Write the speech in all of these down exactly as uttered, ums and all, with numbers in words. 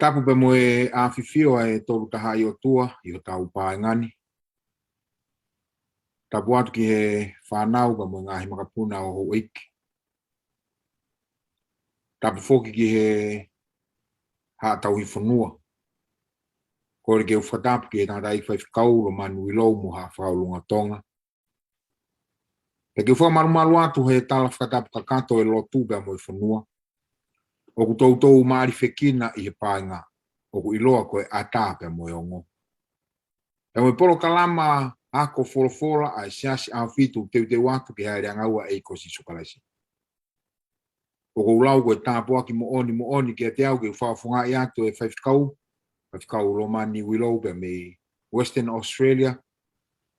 Tapu pea mo e ʻafifio ʻa e Tolu Tahaʻi ʻOtua ʻi hotau paenga ni. Tapu atu ki he fānau pea mo e ngaahi makapuna ʻo houʻeiki. Tapu foki ki he haʻa tauhi fonua. Kole ke u fakatapu ki he tangataʻeiki faifekau Lomani Uilou mo haʻa fakaʻulungaanga Tonga. Pea ke u fakamalumalu atu he tala fakatapu kakato e lotu pea mo e fonua. ʻOku toutou mālifekina ʻi he paenga ʻoku ʻiloa ko e ʻAtā pea mo e Ongo. Pea mo e polokalama ako folofola ʻa e Siasi ʻAhofitu, teuteu atu ke hāʻele angaua ʻEiki ko Sīsū Kalaisi. ʻOku ou lau ko e tāpuaki moʻoni moʻoni kiate au ke u fakafofongaʻi atu e faifekau, faifekau Lomani Uilou pea mei Western Australia.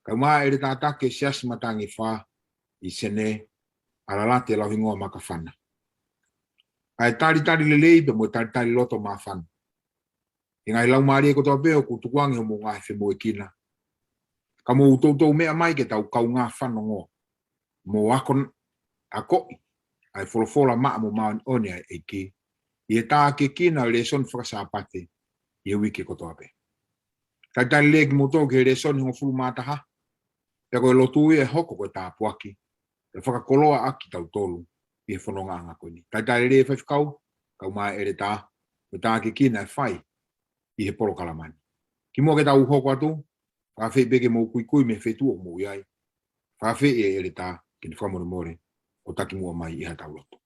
Kae ʻumaʻā ʻEletā Taki e Siasi Matangi Fā ʻi Senē, ʻAlalate Lauhingoa Makafana. ʻA e talitali lelei pea mo e talitali loto māfana. ʻI he ngaahi laumālie kotoa pē ʻoku tukuange hoʻomou ngaahi femoʻuekina. Ka mou toutou meʻa mai ke tau kaungā fanongo mo ako, akoʻi ʻa e folofola maʻa mo māʻoniʻoni ʻa e ʻEiki ʻi he tākiekina ʻo e lēsoni fakasāpate ʻi he uike kotoa pē. Talitali lelei kimoutolu ki he lēsoni hongofulu mā taha. Pea ko e lotu ia ʻe hoko ko e tāpuaki, ʻe fakakoloa ʻaki kitautolu ʻi he fonongaʻanga ko eni. Talitali lelei e faifekau, kae ʻumaʻā ʻEletā, mo e tākiekina ʻe fai ʻi he polokalama ni. Kimuʻa ke tau hoko atu, fakaafeʻi pē ke mou kuikui mei he feituʻu ʻoku mou ʻi ai. Fakaafeʻi e ʻEletā ke ne fakamolemole ʻo takimuʻa mai ʻi haʻatau lotu.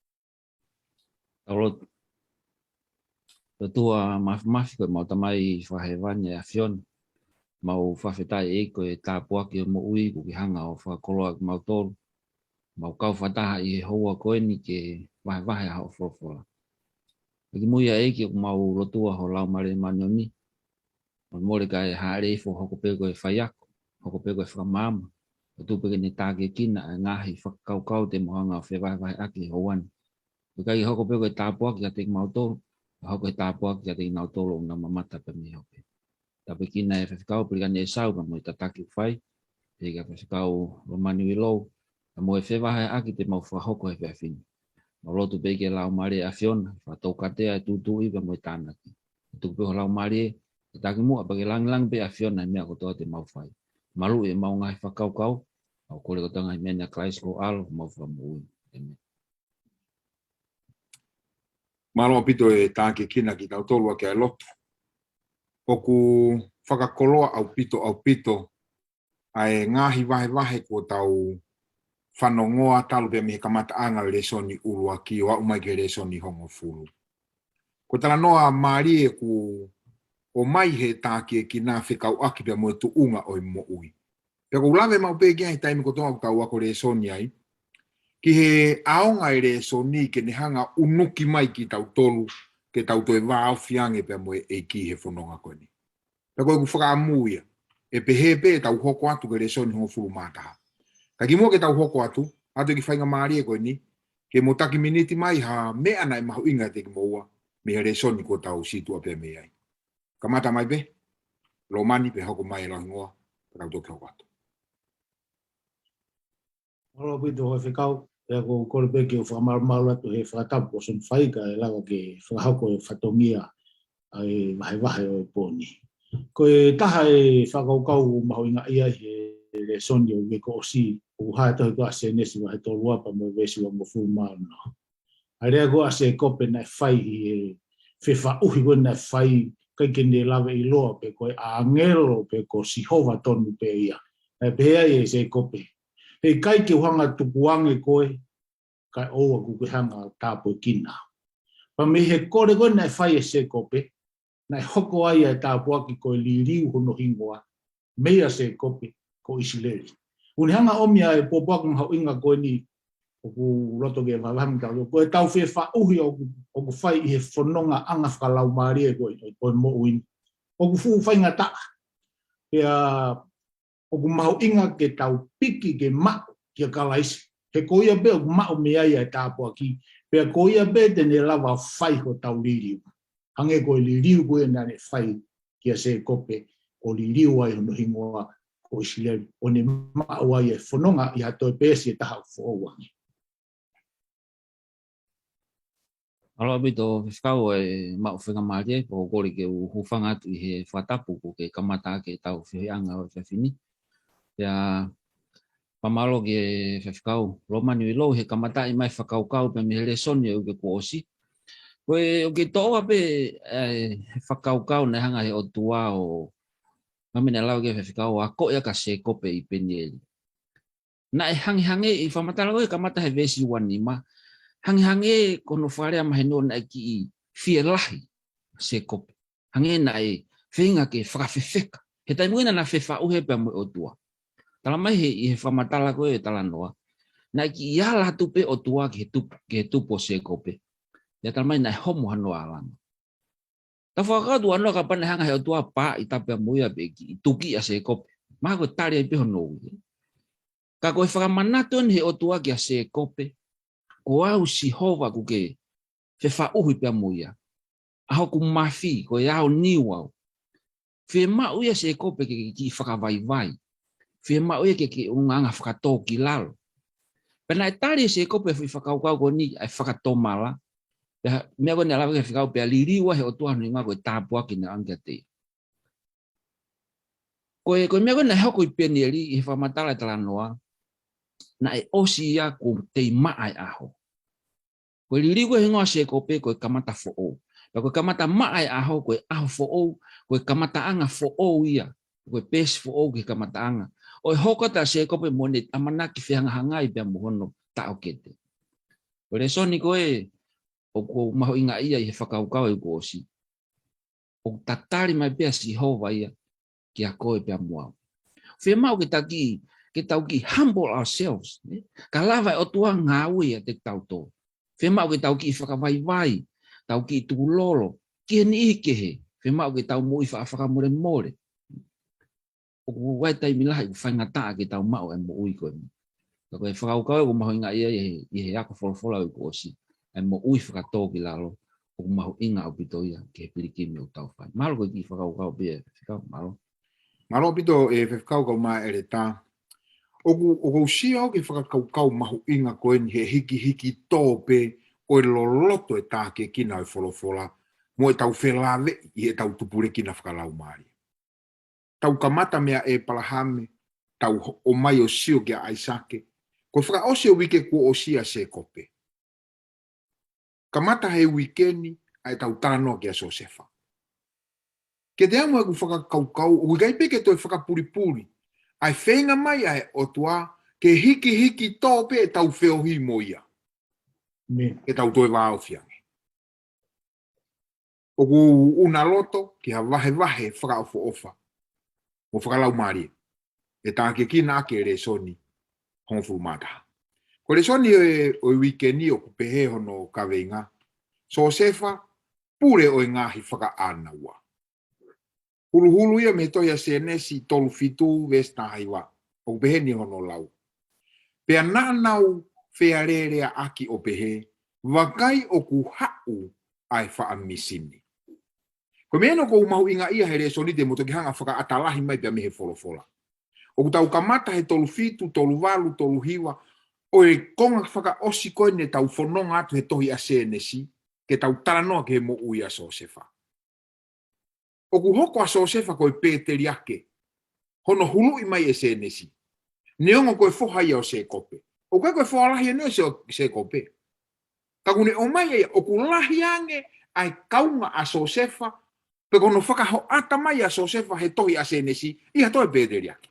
Tau lotu. ʻOtua Māfimafi, ko ʻemau Tamai Fakahēvani ʻa e ʻAfiona. Mau fakafetaʻi ʻEiki ko e tāpuaki ʻo e moʻui kuo ke hanga ʻo fakakoloa kimautolu. Mau kau fakataha ʻi he houa ko eni ke vahevahe ʻa hoʻo folofola. Pea kimuʻa ʻEiki ʻoku mau lotua ho Laumālie Māʻoniʻoni. Mo mole kae hāʻele ifo, hoko pē ko e faiako, hoko pē ko e fakamaama. ʻO tuku pē ke ne tākiekina ʻa e ngaahi fakakaukau te mau hanga ʻo fevahevaheʻaki he houa ni. Pea ʻikai ke hoko pē ko e tāpuaki kiate kimautolu, ka hoko ko e tāpuaki kiate kinautolu ʻoku nau mamata pē mei hoʻo pē. Tāpuekina e faifekau Pelikani ʻEsau pea mo e tataki ʻoku fai, pea ki he faifekau Lomani Uilou, pea mo e fevahevaheʻaki te mau fakahoko he efiafi ni. Mau lotu pē ki he Laumālie ʻa e ʻAfiona, fakatoukatea e tūtuuʻi pea mo e tānaki. Tuku pē ho Laumālie ke takimuʻa pea ke langilangiʻia pē ʻa e ʻAfiona he meʻa kotoa te mau fai. Maluʻi ʻemau ngaahi fakakaukau, mau kole kotoa ngaahi meʻa ni ʻia Kalaisi ko ho ʻAlo, homau Fakamoʻui. ʻĒmeni. Mālō ʻaupito e tākiekina kitautolu ʻaki ʻa e lotu. ʻOku fakakoloa ʻaupito, ʻaupito ʻa e ngaahi vahevahe kuo tau fanongoa talu pē mei he kamataʻanga ʻo e lēsoni ʻuluaki ʻo aʻu mai ki he lēsoni hongofulu. Ko e talanoa mālie kuo ʻomai he tākiekina fekauʻaki pea mo e tuʻunga ʻo e moʻui. Pea ʻoku ou lave maʻu pē ki ai he taimi kotoa ʻoku tau ako lēsoni ai, ki he ʻaonga e lēsoni ke ne hanga ʻunuki mai kitautolu, ke tau toe vāofi ange pea mo e ʻEiki he fononga ko eni. Pea ko ʻeku fakaʻamu ia, ʻe pehē pē ʻetau hoko atu ki he lēsoni hongofulu mā taha. Ka kimuʻa ke tau hoko atu, ʻoatu e kiʻi faingamālie ko eni, ke mo taki miniti mai ha meʻa naʻe mahuʻinga kiate kimoua mei he lēsoni kuo tau sītuʻa pē mei ai. Kamata mai pē Lomani pea hoko mai e Lauhingoa, pea tau toki hoko atu. Mālō ʻaupito e faifekau, pea ʻoku ou kole pē ke u fakamalumalu atu he fakatapu kuo ʻosi hono fai kae lava ke fakahoko e fatongia ʻa e vahevahe ʻo e pō ni. Ko e taha e fakakaukau mahuʻinga ia he lēsoni ʻo e uike kuo ʻosi, ʻoku hā he tohi ko ia ʻa Sēnesi vahe tolu ua pea mo e veesi uangofulu mā ono. ʻA e lea ko ia ʻa Sēkope naʻe fai ʻi he fefaʻuhi ko ē naʻe fai, ʻikai ke ne lava ʻiloa pe ko e ʻāngelo pe ko Sihova tonu pē ia. Naʻe pehē ai ʻe Sēkope, heʻikai ke u hanga tukuange koe, kae ʻoua kuo ke hanga tāpuekina. Pea mei he kole ko ē naʻe fai ʻe Sēkope, naʻe hoko ai ʻa e tāpuaki ko e liliu hono hingoa, meia Sēkope ko ʻIsileli. ʻOku ne hanga ʻo ʻomi ʻa e pōpoaki mahuʻinga ko eni, ʻoku ou loto ke vahevahe mo kitautolu. Ko ʻetau fefaʻuhi ʻoku, ʻoku fai ʻi he fonongaʻanga fakalaumālie ko ē ʻo e moʻui ni, ʻoku fuʻu faingataʻa. Pea ʻoku mahuʻinga ke tau piki ke maʻu kia Kalaisi. He ko ia pē ʻoku maʻu mei ai ʻa e tāpuaki. Pea ko ia pē te ne lava fai hotau liliu. Hangē ko e liliu ko ē naʻa ne fai kia Sēkope, ʻo liliu ai hono hingoa ko ʻIsileli. ʻO ne maʻu ai e fononga ʻi ha toe peesi ʻe taha ʻoku foʻou ange. Mālō ʻaupito Faifekau e maʻu faingamālie, pea ʻoku ou kole ke u hūfanga atu ʻi he fakatapu kuo ke kamata ʻaki ʻetau feohiʻanga ʻo e efiafi ni. Pea fakamālō ki he Faifekau Lomani Uilou he kamataʻi mai fakakaukau pea mei he lēsoni ʻo e uike kuo ʻosi. Ko e ʻoku ke toʻo pē ʻa e fakakaukau naʻe hanga he ʻOtua ʻo, naʻa mei naʻe lau ki he Faifekau ʻo akoʻi ʻa Sēkope ʻi Penieli. Naʻe hangehangē ʻi he fakamatala ko ē kamata he veesi ua nima. Hangehangē ko hono fakalea maheni ʻo naʻe kiʻi fielahi ʻa Sēkope. Hangē naʻe feinga ke fakafefeka. He taimi ko ē naʻa na fefaʻuhi pea mo e ʻOtua. Tala mai he, ʻi he fakamatala ko ē talanoa. Naʻe kiʻi ala atu pē ʻOtua ki he tupu, ki he tupu ʻo Sēkope. Pea tala mai naʻe homo hano alanga. Tau fakakaukau atu ʻa e kapau naʻe hanga he ʻOtua ʻo pāʻi tapu pea mo ia pea kiʻi tuki ʻa Sēkope. Mahalo ko e tali ai pē hono ui. Ka ko e fakamanatu eni he ʻOtua kia Sēkope, ko au Sihova ʻoku ke fefaʻuhi pea mo ia. ʻA hoku mafi, ko e ao niu au. Fiemaʻu ia Sēkope ke, ke kiʻi fakavaivai. Fiemaʻu ia ke, ke ʻulungaanga fakatōkilalo. Pea naʻe tali ʻe Sēkope e foʻi fakakaukau ko eni ʻa e fakatomala. Pea meʻa ko eni ʻa e lave ki he fekau pea liliu ai he ʻOtua hono hingoa ko e tāpuaki naʻe ʻoange kiate ia. Ko e, ko e meʻa ko ē naʻe hoko ʻi Penieli ʻi he fakamatala e talanoa, naʻe ʻosi ia kuo tei maʻa e ʻaho. Ko e liliu ko ē hingoa Sēkope ko e kamata foʻou. Pea ko e kamata maʻa e ʻaho, ko e ʻaho foʻou, ko e kamataʻanga foʻou ia. Ko e peesi foʻou ki he kamataʻanga. ʻO e hoko atu ʻa Sēkope mo ʻene ʻamanaki fehangahangai pea mo hono taʻokete. Ko e lēsoni ko ē ʻoku ou mahuʻingaʻia ʻi he fakakaukau e uike kuo ʻosi. ʻOku tatali mai pē ʻa Sihova ia kia koe pea mo au. Fiemaʻu ke tau kiʻi, ke tau kiʻi humble ourselves, ne? Ka lava e ʻOtua ngāue ʻiate kitautolu. Fiemaʻu ke tau kiʻi fakavaivai, tau kiʻi tukulolo, ki he niʻihi kehe. Fiemaʻu ke tau moʻui fa-, fakamolemole. ʻOku ʻi ai e taimi lahi ʻoku faingataʻa ke tau maʻu e moʻui ko eni. Ka ko e fakakaukau ʻoku mahuʻingaʻia ʻi he, ʻi he ako folofola ʻo e uike kuo ʻosi. ʻA e moʻui fakatōkilalo, ʻoku mahuʻinga ʻaupito ia ki he pilikimi ʻoku tau fai. Mahalo ko e kiʻi fakakaukau pē ia, Faifekau, mālō. Mālō ʻaupito e Faifekau kae ʻumaʻā e ʻEletā. ʻOku, ʻoku ou sio ki he fakakaukau mahuʻinga ko eni he hikihiki tō pē ʻo e loloto e tākiekina ʻo e folofola, mo ʻetau felāveʻi ʻi heʻetau tupulekina fakalaumālie. Tau kamata meia ʻĒpalahame, tau ho-, ʻomai ʻo sio kia ʻAisake. Ko e fakaʻosi e uike kuo ʻosi ʻa Sēkope. Kamata he uike ni ʻa ʻetau talanoa kia Siosefa. Kiate au mo ʻeku fakakaukau, ʻoku ʻikai pē ke toe fakapulipuli ʻa e feinga mai ʻa e ʻOtua ke hikihiki tō pē ʻetau feohi mo ia. Ke tau toe vāofi ange. ʻOku ou ʻuna loto ki ha vahevahe fakaʻofoʻofa mo fakalaumālie ʻe tākiekina ʻaki e lēsoni hongofulu mā taha. Ko e lēsoni ʻo e, ʻo e uike ni ʻoku pehē hono kaveinga, Siosefa, pule ʻo e ngaahi fakaʻānaua. Huluhulu ia mei he tohi ʻa Sēnesi tolu fitu veesi taha hiva. ʻOku pehē ni hono lau. Pea naʻa nau fealēleaʻaki ʻo pehē, vakai ʻoku haʻu ʻa e faʻa misi ni. Ko e meʻa eni ʻoku ou mahuʻingaʻia he lēsoni te mo toki hanga fakaʻata lahi mai pea mei he folofola. ʻOku tau kamata he tolu fitu, tolu valu, tolu hiva, ʻo e konga fakaʻosi ko eni ʻetau fononga atu he tohi ʻa Sēnesi, ke tau talanoa ki he moʻui ʻa Siosefa. ʻOku hoko ʻa Siosefa ko e pēteliake hono huluʻi mai ʻe Sēnesi. Neongo ko e foha ia ʻo Sēkope. ʻOku ʻikai ko e foha lahi eni ʻo Sē-, Sēkope. Ka ʻoku ne ʻomai ʻe ia, ʻoku lahi ange ʻa e kaunga ʻa Siosefa, pe ko hono fakahoʻata mai ʻa Siosefa he tohi ʻa Sēnesi, ʻi ha toe pēteliake.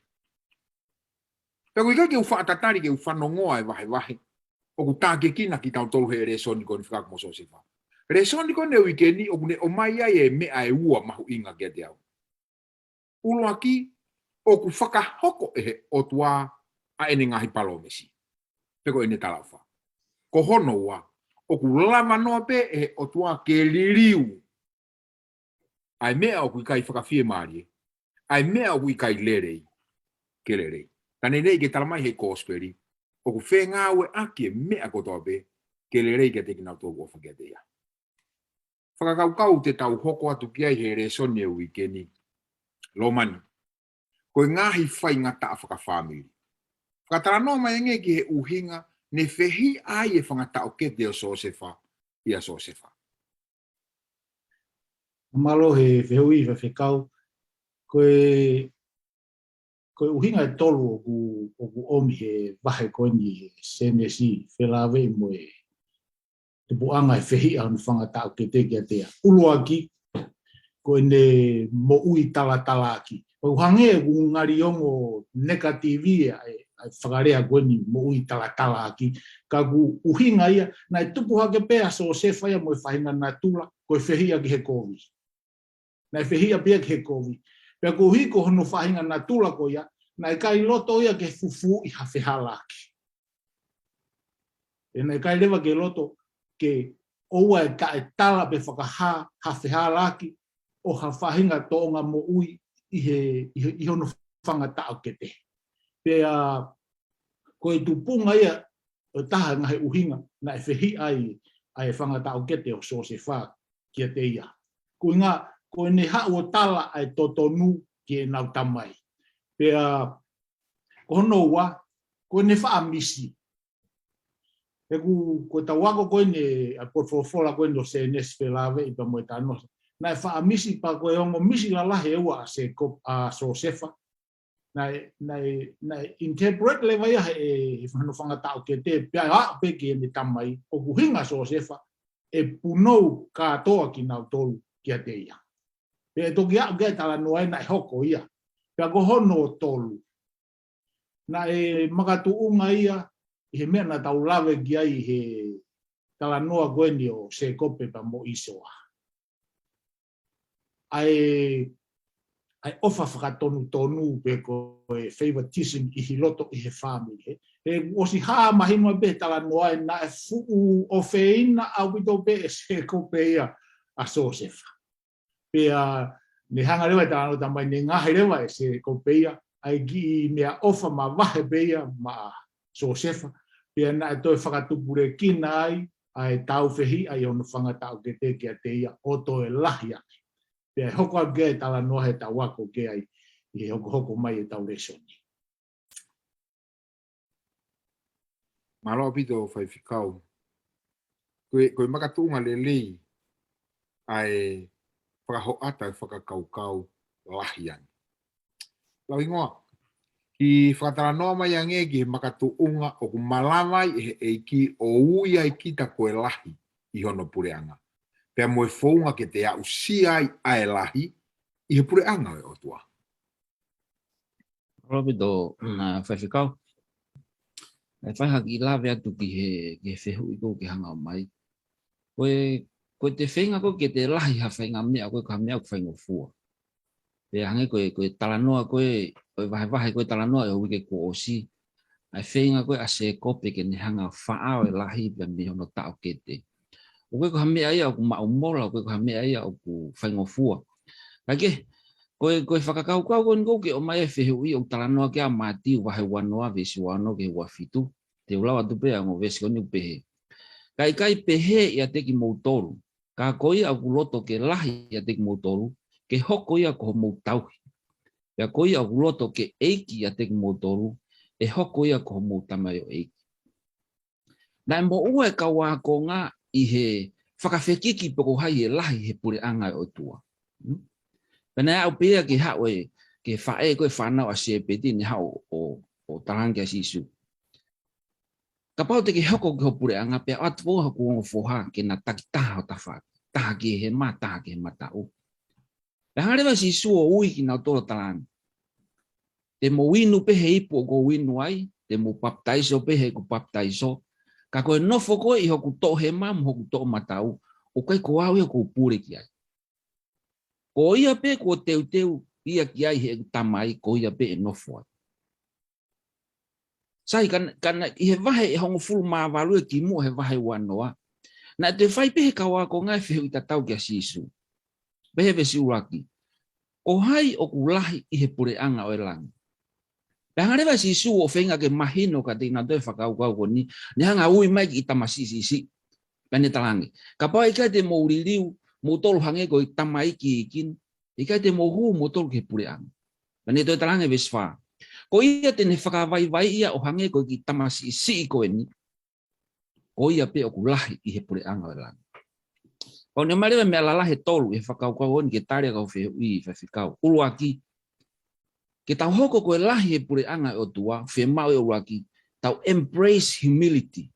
Pea ʻoku ʻikai ke u faʻa tatali ke u fanongoa e vahevahe ʻoku tākiekina kitautolu he lēsoni ko eni fekauʻaki mo Siosefa. Lēsoni ko eni ʻo e uike ni ʻoku ne ʻomai ai e meʻa ʻe ua mahuʻinga kiate au. ʻUluaki, ʻoku fakahoko ʻe he ʻOtua ʻa ʻene ngaahi palōmesi. Pe ko ʻene talaʻofa. Ko hono ua, ʻoku lava noa pē ʻe he ʻOtua ke liliu ʻa e meʻa ʻoku ʻikai fakafiemālie, ʻa e meʻa ʻoku ʻikai lelei, ke lelei. Ka naʻe ʻikai ke tala mai he kosipeli, ʻoku fengāueʻaki e meʻa kotoa pē, ke lelei kiate kinautolu ʻoku ʻofa kiate ia. Fakakaukau te tau hoko atu ki ai he lēsoni e uike ni. Lomani. Ko e ngaahi faingataʻa fakafāmili. Fakatalanoa mai ange ki he ʻuhinga, ne fehiʻa ai e fanga taʻokete ʻo Siosefa, ʻia Siosefa. Mālō he fehuʻi, faifekau. Ko e, ko e ʻuhinga ʻe tolu ʻoku, ʻoku ʻomi he vahe ko eni he Sēnesi, felāveʻi mo e tupuʻanga e fehiʻa hono fanga taʻokete kiate ia. ʻUluaki, ko ʻene moʻui talatalaaki. ʻOku hangē ʻoku ngali ongo negative ia e, e fakalea ko eni moʻui talatalaaki. Ka ʻoku ʻuhinga ia, naʻe tupu hake pē ʻa Siosefa ia mo e faʻahinga natula, ko e fehiʻa ki he kovi. Naʻe fehiʻa pē ia ki he kovi. Pea koeʻuhi ko hono faʻahinga natula ko ia, naʻe ʻikai loto ia ke fufuuʻi ha fehālaaki. ʻE naʻe ʻikai leva ke loto ke ʻoua ʻe taʻetala pe fakahā ha fehālaaki ʻo ha faʻahinga tōʻonga moʻui ʻi he, ʻi he, ʻi hono fanga taʻokete. Pea ko e tupuʻanga ia ʻo e taha e ngaahi ʻuhinga naʻe fehiʻa ai ʻa e fanga taʻokete ʻo Siosefa kiate ia. Ko e ʻuhinga, ko ʻene haʻu ʻo tala ʻa e totonu ki heʻenau tamai. Pea ko hono ua, ko ʻene faʻa misi. He ʻoku, ko ʻetau ako ko eni, ʻa e potu folofola ko eni ʻo Sēnesi, felāveʻi pea mo e talanoa, naʻe faʻa misi, pea ko e ongo misi lalahi ʻe ua ʻa Sēkope, ʻa Siosefa. Naʻe, naʻe, naʻe interpret leva ia he, he hono fanga taʻokete, pea aʻu pē ki heʻene tamai, ʻoku ʻuhinga ʻa Siosefa ʻe punou kātoa kinautolu kiate ia. Pea ʻe toki aʻu ki ai e talanoa ʻe naʻe hoko ia. Pea ko hono tolu, naʻe makatuʻunga ia ʻi he meʻa naʻa tau lave ki ai he talanoa ko eni ʻo Sēkope pea mo ʻĪsoa. ʻA e, ʻa e ʻofa fakatonutonu pe ko e favoritism ʻi he loto ʻi he fāmili. He, he ʻosi hā mahino pē he talanoa ʻe naʻe fuʻu ʻofeina ʻaupito pē ʻe Sēkope ia ʻa Siosefa. Pea ne hanga leva e talanoa tamai ne ngaohi leva ʻe Sēkope ia ʻa e kiʻi meʻaʻofa mavahe pē ia maʻa Siosefa. Pea naʻe toe fakatupulekina ai ʻa e tau fehiʻa ʻi hono fanga taʻokete kiate ia ʻo toe lahi ange. Pea ʻe hoko atu ki ai e talanoa heʻetau ako ki ai ʻi he hokohoko mai ʻetau lēsoni. Mālō ʻaupito faifekau. Ko e, ko e makatuʻunga lelei ʻa e fakahoʻata e fakakaukau lahi ange. Lauhingoa, kiʻi fakatalanoa mai ange ki he makatuʻunga ʻoku malava ai ʻe he ʻEiki ʻo ui ai kita ko e lahi ʻi hono puleʻanga. Pea mo e founga ke te aʻusia ai ʻa e lahi ʻi he puleʻanga ʻo e ʻOtua. Mālō ʻaupito, ʻa, faifekau. ʻE fai ha kiʻi lave atu ki he, ki he fehuʻi ko ē ke hanga ʻo mai. Ko e, ko e te feinga ko ē ke te lahi ha faʻahinga meʻa ko ē ko ha meʻa ʻoku faingofua. Pea hangē ko e, ko e talanoa ko ē, ko e vahevahe ko e talanoa ʻo e uike kuo ʻosi. ʻA e feinga ko ē ʻa Sēkope ke ne hanga ʻo faʻao e lahi pea mei hono taʻokete. ʻOku ʻikai ko ha meʻa ia ʻoku maʻumola, ʻoku ʻikai ko ha meʻa ia ʻoku faingofua. Ka ke, ko e, ko e fakakaukau ko eni ko ē ke ʻomai e fehuʻi ʻoku talanoa ki ai ʻa Mātiu vahe uanoa, veesi uaono ki he uafitu. Te u lau atu pē ʻa e ongo veesi ko eni ʻoku pehē. Ka ʻikai pehē ʻiate kimoutolu, ka ko ia ʻoku loto ke lahi ʻiate kimoutolu, ke hoko ia ko homou tauhi. Pea ko ia ʻoku loto ke ʻeiki ʻiate kimoutolu, ʻe hoko ia ko homou tamaioʻeiki. Naʻe moʻua e kau ākonga ʻi he fakafekiki pe ko hai ʻe lahi he puleʻanga ʻo e ʻOtua. Hmm? Pea naʻe aʻu pē ia ke haʻu e, ke faʻē ko e fānau ʻa Sēpeti ne haʻu ʻo, ʻo talaange kia Sīsū. Kapau te ke hoko ki ho puleʻanga pea ʻoatu foki hoku ongo foha ke na takitaha ho tafaʻaki. Taha ki he hema, taha ki he mataʻu. Pea hanga leva ʻe Sīsū ʻo ui kinautolu ʻo talaange. Te mou inu pē he ipu ʻoku ou inu ai, te mou papitaiso pē heʻeku papitaiso. Ka ko e nofo ko ē ʻi hoku toʻohema mo hoku toʻomataʻu, ʻoku ʻikai ko au ia ʻoku ou pule ki ai. Ko ia pē kuo teuteu ia ki ai heʻeku Tamai, ko ia pē ʻe nofo ai. Sai, ka, ka naʻe ʻi he vahe ʻe hongofulu mā valu ʻe kimuʻa he vahe uanoa. Naʻe toe fai pē he kau ākonga e fehuʻi tatau kia Sīsū. Pehē veesi ʻuluaki. Ko hai ʻoku lahi ʻi he puleʻanga ʻo e langi? Pea hanga leva ʻe Sīsū ʻo feinga ke mahino kiate kinautolu e fakakaukau ko eni, ne hanga ui mai kiʻi tamasiʻi siʻisiʻi. Pea ne talaange. Kapau ʻe ʻikai te mou liliu, moutolu hangē ko e tamaiki iiki ni, ʻikai te mou hū moutolu ki he puleʻanga. Pea ne toe talaange veesi fā. Ko ia te ne fakavaivaiʻi ia ʻo hangē ko e kiʻi tamasiʻi siʻisiʻi ko eni, ko ia pē ʻoku lahi ʻi he puleʻanga ʻo e langi. Pau ne male meʻa lalahi ʻe tolu ʻi he fakakaukau ko eni ke tali ʻa e kau fehuʻi, Faifekau. ʻUluaki, ke tau hoko ko e lahi ʻi he puleʻanga ʻo e ʻOtua, fiemaʻu ʻe ʻuluaki, tau embrace humility.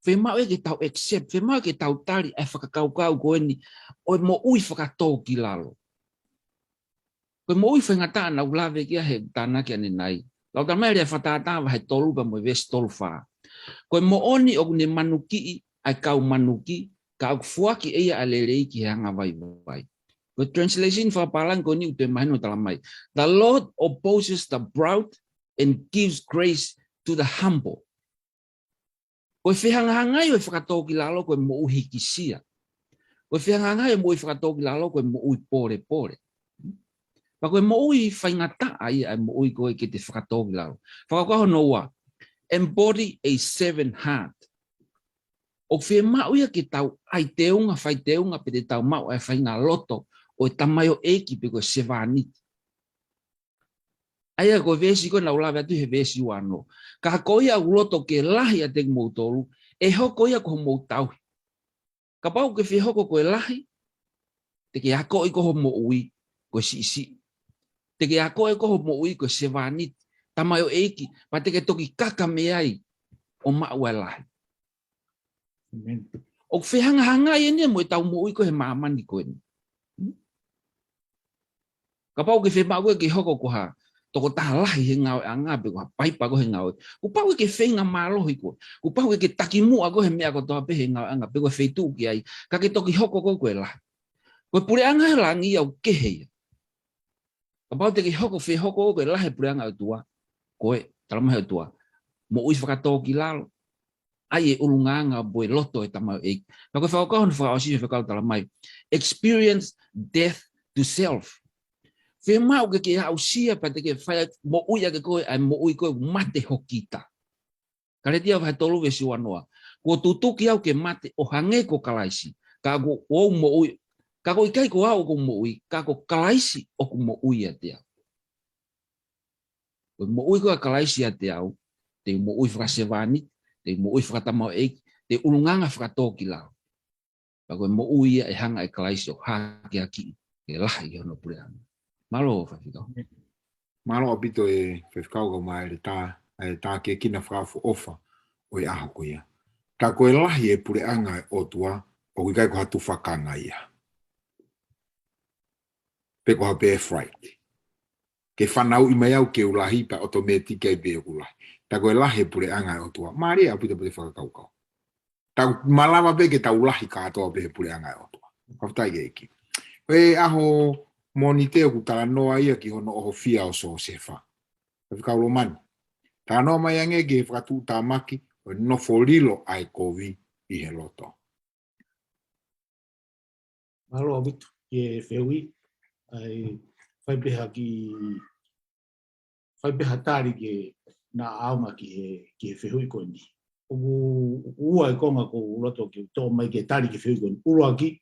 Fiemaʻu ia ke tau accept, fiemaʻu ia ke tau tali ʻa e fakakaukau ko eni ʻo e moʻui fakatōkilalo. Ko e moʻui faingataʻa naʻa ku lave ki ai he tānaki ʻanenai. Lau tala mai lea fakatātā vahe tolu pea mo e veesi tolu fā. Ko e moʻoni ʻoku ne manukiʻi ʻa e kau manuki, ka ʻoku foaki ʻe ia ʻa e lelei ki he angavaivai. Ko e translation fakapālangi ko eni ʻoku toe mahino tala mai. The Lord opposes the proud and gives grace to the humble. Ko e fehangahangai ʻo e fakatōkilalo ko e moʻui hikisia. Ko e fehangahangai ʻo e moʻui fakatōkilalo ko e moʻui polepole. Pea ko e moʻui faingataʻa ia ʻa e moʻui ko ē ke te fakatōkilalo. Fakakaukau hono ua, embody a servant heart. ʻOku fiemaʻu ia ke tau ʻai teunga, fai teunga pe te tau maʻu ʻa e faʻahinga loto ʻo e tamaioʻeiki pe ko e sevāniti. ʻA ia ko e veesi ko ē naʻa ku lave atu he veesi uanoa. Ka ko ia ʻoku loto ke lahi ʻiate kimoutolu, ʻe hoko ia ko hoʻomou tauhi. Kapau ke fie hoko ko e lahi, te ke akoʻi ko hoʻo moʻui ko e siʻisiʻi. Te ke akoʻi ko hoʻo moʻui ko e sevāniti, tamaioʻeiki, pea te ke toki kaka mei ai ʻo maʻu ʻa e lahi. ʻOku fehangahangai eni ia mo e tau moʻui ko ē he māmani ko eni. Kapau ke fiemaʻu ke hoko ko ha tokotaha lahi he ngāueʻanga pe ko ha paipa ko ē he ngāue, kuo pau ke feinga mālohi koe. Kuo pau ke takimuʻa koe he meʻa kotoa pē he ngāueʻanga pe ko e feituʻu ke ʻi ai, ka ke toki hoko koe ko e lahi. Ko e puleʻanga he langi ia ʻoku kehe ia. Kapau te ke hoko, fie hoko ko e lahi he puleʻanga ʻo e ʻOtua, ko e, tala mai he ʻOtua, moʻui fakatōkilalo, ʻai e ʻulungaanga mo e loto ʻo e tamaioʻeiki. Pea ko e fakakaukau hono fakaʻosi, Faifekau, tala mai, experience death to self. Fiemaʻu ke ke aʻusia pea te ke fai moʻui ʻaki koe ʻa e moʻui ko ē mate ho kita. Kalētia vahe tolu veesi uanoa. Kuo tutuki au ke mate ʻo hangē ko Kalaisi, ka kuo u moʻui, ka ko e ʻikai ko au ʻoku moʻui, ka ko Kalaisi ʻoku moʻui ʻiate au. Ko e moʻui ko ē ʻa Kalaisi ʻiate au, te u moʻui fakasevāniti, te u moʻui fakatamaioʻeiki, te u ʻulungaanga fakatōkilalo. Pea ko e moʻui ia ʻe hanga ʻe Kalaisi ʻo hakeakiʻi ke lahi ʻi hono puleʻanga. Mālō, Faifekau. Mālō ʻaupito e Faifekau kae ʻumaʻā e tā, e tākiekina fakaʻofoʻofa ʻo e ʻaho ko ia. Ka ko e lahi e puleʻanga ʻo e ʻOtua, ʻoku ʻikai ko ha tufakanga ia. Pe ko ha birthright. Ke fanauʻi mai au ke u lahi pea ʻotomētiki ai pē ʻoku lahi. Ka ko e lahi e puleʻanga ʻo e ʻOtua, mālie ʻaupito pē te fakakaukau. Tau malava pē ke tau lahi kātoa pē he puleʻanga ʻo e ʻOtua. Fakafetaʻi ki he ʻEiki. Ko e ʻaho Mōnite ʻoku talanoa ia ki hono ʻohofia ʻo Siosefa. Faifekau Lomani. Talanoa mai ange ki he fakatuʻutāmaki ʻo e nofo lilo ʻa e kovi ʻi he loto. Mālō ʻaupito ki he fehuʻi, ʻa e fai pē ha kiʻi, fai pē ha tali ke na ʻaonga ki he, ki he fehuʻi ko eni. ʻOku ua e konga ʻoku ou loto ke u toʻo mai ke tali ki he fehuʻi ko eni. ʻUluaki,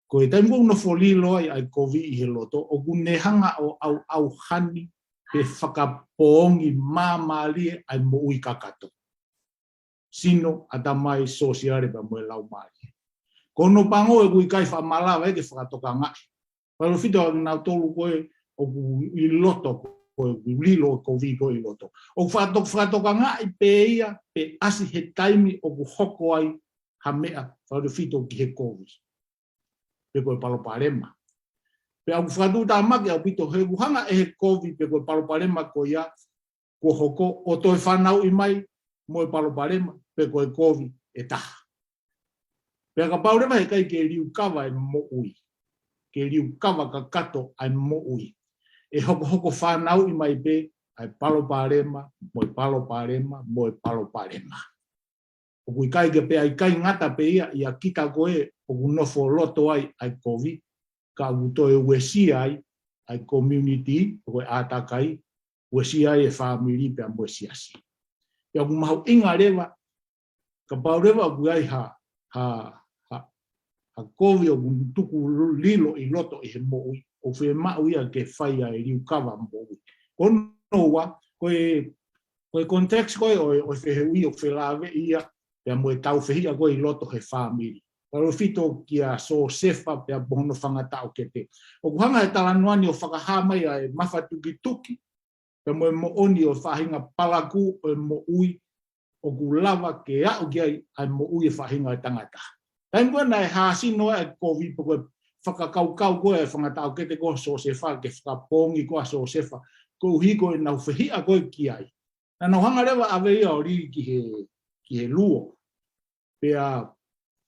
ko e taimi ʻoku nofo lilo ai ʻa e kovi ʻi he loto, ʻoku ne hanga ʻo ʻauʻauhani pe fakapoongi māmālie ʻa e moʻui kakato. Sino, ʻatamai, sōsiale pea mo e laumālie. Ko hono pango ʻoku ʻikai faʻa malava ia ke fakatokangaʻi. Pea ʻoku ou fito ʻa kinautolu ko ē ʻoku ʻi loto ko ē, ʻoku lilo e kovi ko ē ʻi loto. ʻOku fakato-, fakatokangaʻi pē ia, pe ʻasi he taimi ʻoku hoko ai ha meʻa, pea ʻoku ou fito ki he kovi. Pe ko e palopalema. Pea ʻoku fakatuʻutāmaki ʻaupito he ʻoku hanga ʻe he kovi pe ko e palopalema ko ia, kuo hoko ʻo toe fanauʻi mai mo e palopalema pe ko e kovi ʻe taha. Pea kapau leva he ʻikai ke liukava e moʻui, ke liukava kakato ʻa e moʻui, ʻe hokohoko fanauʻi mai pē ʻa e palopalema, mo e palopalema, mo e palopalema. ʻOku ʻikai ke pea ʻikai ngata pē ia ʻia kita ko ē ʻoku nofo loto ai ʻa e kovi, ka ʻoku toe uesia ai ʻa e community, ko e ʻātakai, uesia ai e fāmili pea mo e siasi. Pea ʻoku mahuʻinga leva, kapau leva ʻoku ʻi ai ha, ha, ha, ha kovi ʻoku tuku lilo ʻi loto ʻi he moʻui, ʻoku fiemaʻu ia ke fai ʻa e liukava moʻui. Ko hono ua, ko e, ko e context ko ē ʻo e, ʻo e fehuʻi ʻoku felāveʻi ia pea mo e taufehiʻa ko ē ʻi loto he fāmili. Tautefito kia Siosefa pea mo hono fanga taʻokete. ʻOku hanga he talanoa ni ʻo fakahā mai ʻa e mafatukituki, pea mo e moʻoni ʻo e faʻahinga palakū ʻo e moʻui, ʻoku lava ke aʻu ki ai ʻa e moʻui ʻa e faʻahinga ʻo e tangata. Taimi ko ē naʻe hāsino ai ʻa e kovi pe ko e fakakaukau ko ē ʻa e fanga taʻokete ko Siosefa ke fakapoongi ko ē ʻa Siosefa, koeʻuhi ko ʻenau fehiʻa ko ē ki ai. Naʻa nau hanga leva ʻave ia ʻo lī ki he, ki he luo. Pea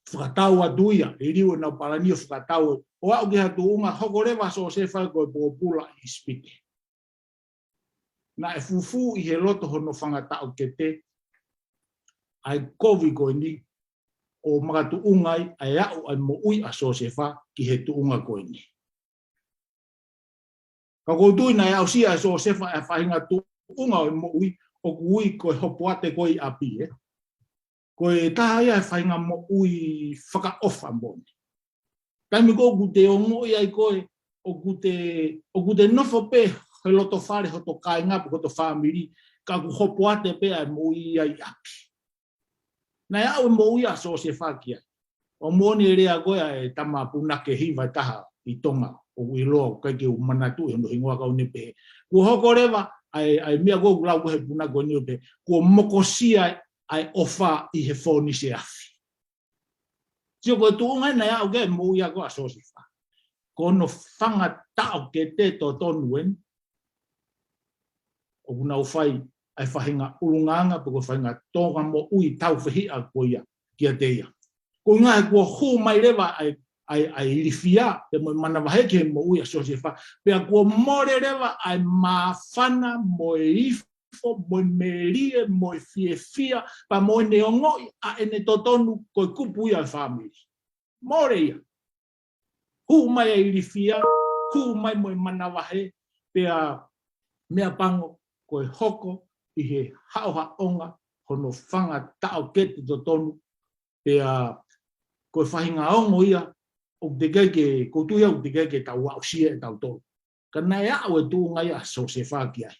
fakatau atu ia, liliu ʻenau palani ʻo fakatau, ʻo aʻu ki ha tuʻunga hoko leva ʻa Siosefa ko e pōpula ʻi ʻIsipite. Naʻe fufū ʻi he loto hono fanga taʻokete ʻa e kovi ko eni, ʻo makatuʻunga ai ʻa e aʻu ʻa e moʻui ʻa Siosefa ki he tuʻunga ko eni. Ka ʻoku ou tui naʻe aʻusia ʻe Siosefa ʻa e faʻahinga tuʻunga ʻo e moʻui ʻoku ui ko e hopoate ko ē ʻi ʻapi, ē. Ko e taha ia ʻa e faʻahinga moʻui fakaʻofa moʻoni. Taimi ko ē ʻoku te ongoʻi ai ko ē, ʻoku te, ʻoku te nofo pē he loto fale hoto kāinga pe hoto fāmili, ka ʻoku hopoate pē ʻa e moʻui ia ʻi ʻapi. Naʻe aʻu e moʻui ʻa Siosefa ki ai. ʻOku moʻoni e lea ko ē ʻa e tama punake hiva ʻe taha ʻi Tonga, ʻoku ʻiloa, ʻoku ʻikai ke u manatuʻi hono hingoa, ka ʻoku ne pehē, kuo hoko leva ʻa e, ʻa e meʻa ko ē ʻoku lau ko ē he punake ko eni ʻo pehē, kuo mokosia ʻa e ʻofa ʻi he fōnise afi. Sio, ko e tuʻunga ē naʻe aʻu ki ai e moʻui ia ko ē ʻa Siosefa. Ko hono fanga taʻokete totonu eni ʻoku nau fai ʻa e faʻahinga ʻulungaanga pe ko e faʻahinga tōʻonga moʻui taufehiʻa ko ia kiate ia. Koeʻuhinga he kuo hū mai leva ʻa e, ʻa e, ʻa e ilifia pea mo e manavahē ki he moʻui ʻa Siosefa, pea kuo mole leva ʻa e māfana mo e ifo mo e melie mo e fiefia, pea mo ʻene ongoʻi ʻa ʻene totonu ko e kupu ia ʻo e fāmili. Mole ia. Hū mai ʻa e ilifia, hū mai mo e manavahē, pea meʻapango ko e hoko ʻi he haʻohaʻonga hono fanga taʻokete totonu, pea ko e faʻahinga ongo ia ʻoku teʻeki ke, ʻoku ou tui au ʻoku teʻeki ke tau aʻusia ʻe tautolu. Ka naʻe aʻu e tuʻunga ia ʻa Siosefa ki ai.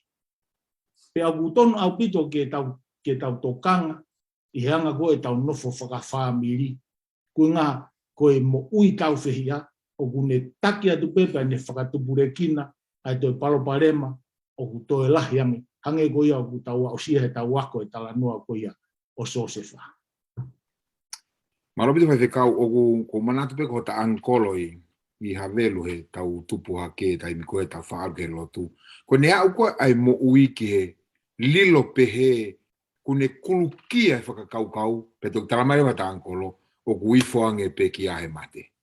Pea ʻoku totonu ʻaupito ke tau, ke tau tokanga ʻi he anga ko ē ʻetau nofo fakafāmili. Koeʻuhinga ko e moʻui taufehiʻa ʻoku ne taki atu pē pea ne fakatupulekina ʻa e toe palopalema ʻoku toe lahi ange, hangē ko ia ʻoku tau aʻusia he tau ako e talanoa ko ia ʻo Siosefa. Mālō ʻaupito Faifekau, ʻoku, ʻoku ou manatu pē ko hota ʻangikolo ʻi, ʻi Havelu heʻetau tupu hake, taimi ko ē ʻetau faʻa ʻalu ki he lotu. Ko ʻene aʻu ko ē ʻa e moʻui ki he lilo pehē, ʻoku ne kulukia e fakakaukau, pea toki talamai leva ʻe hota ʻangikolo, ʻoku ifo ange pē kia he mate.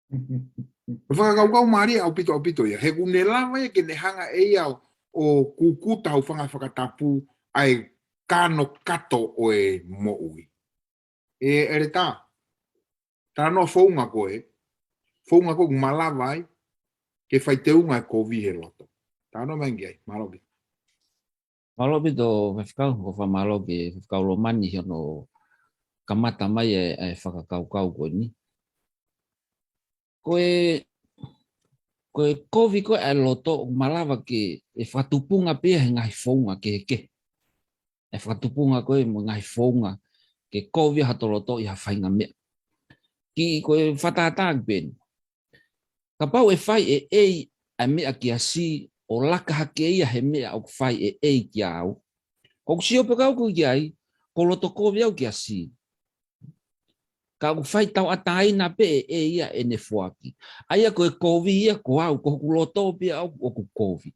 Ko e fakakaukau mālie ʻaupito, ʻaupito ia. He ʻoku ne lava ia ke ne hanga ʻe ia ʻo, ʻo kukuta ʻo fanga fakatapu ʻa e kanokato ʻo e moʻui. ʻE, ʻEletā, talanoa founga ko ē, founga ko ē ʻoku malava ai ke fai teunga e kovi he loto. Talanoa mai ange ai, mālō ʻaupito. Mālō ʻaupito Faifekau, ʻoku ou fakamālō ki he Faifekau Lomani hono kamata mai e, e fakakaukau ko eni. Ko e, ko e kovi ko ē ʻa e loto ʻoku malava ke, ʻe fakatupunga pē ia he ngaahi founga kehekehe. ʻE fakatupunga ko ē mo e ngaahi founga ke kovi ai hoto loto ʻi ha faʻahinga meʻa. Kiʻi ko e fakatātā pē eni. Kapau ʻe fai ʻe ʻEi ʻa e meʻa kia Sī, ʻo laka hake ia he meʻa ʻoku fai ʻe ʻEi kia au, ʻoku sio pē au ko ē ki ai, ʻoku loto kovi au kia Sī. Ka ʻoku fai tauʻatāina pē ʻe ʻEi ia ʻene foaki. ʻA ia ko e kovi ia ko au, ko hoku loto pē au ʻoku kovi.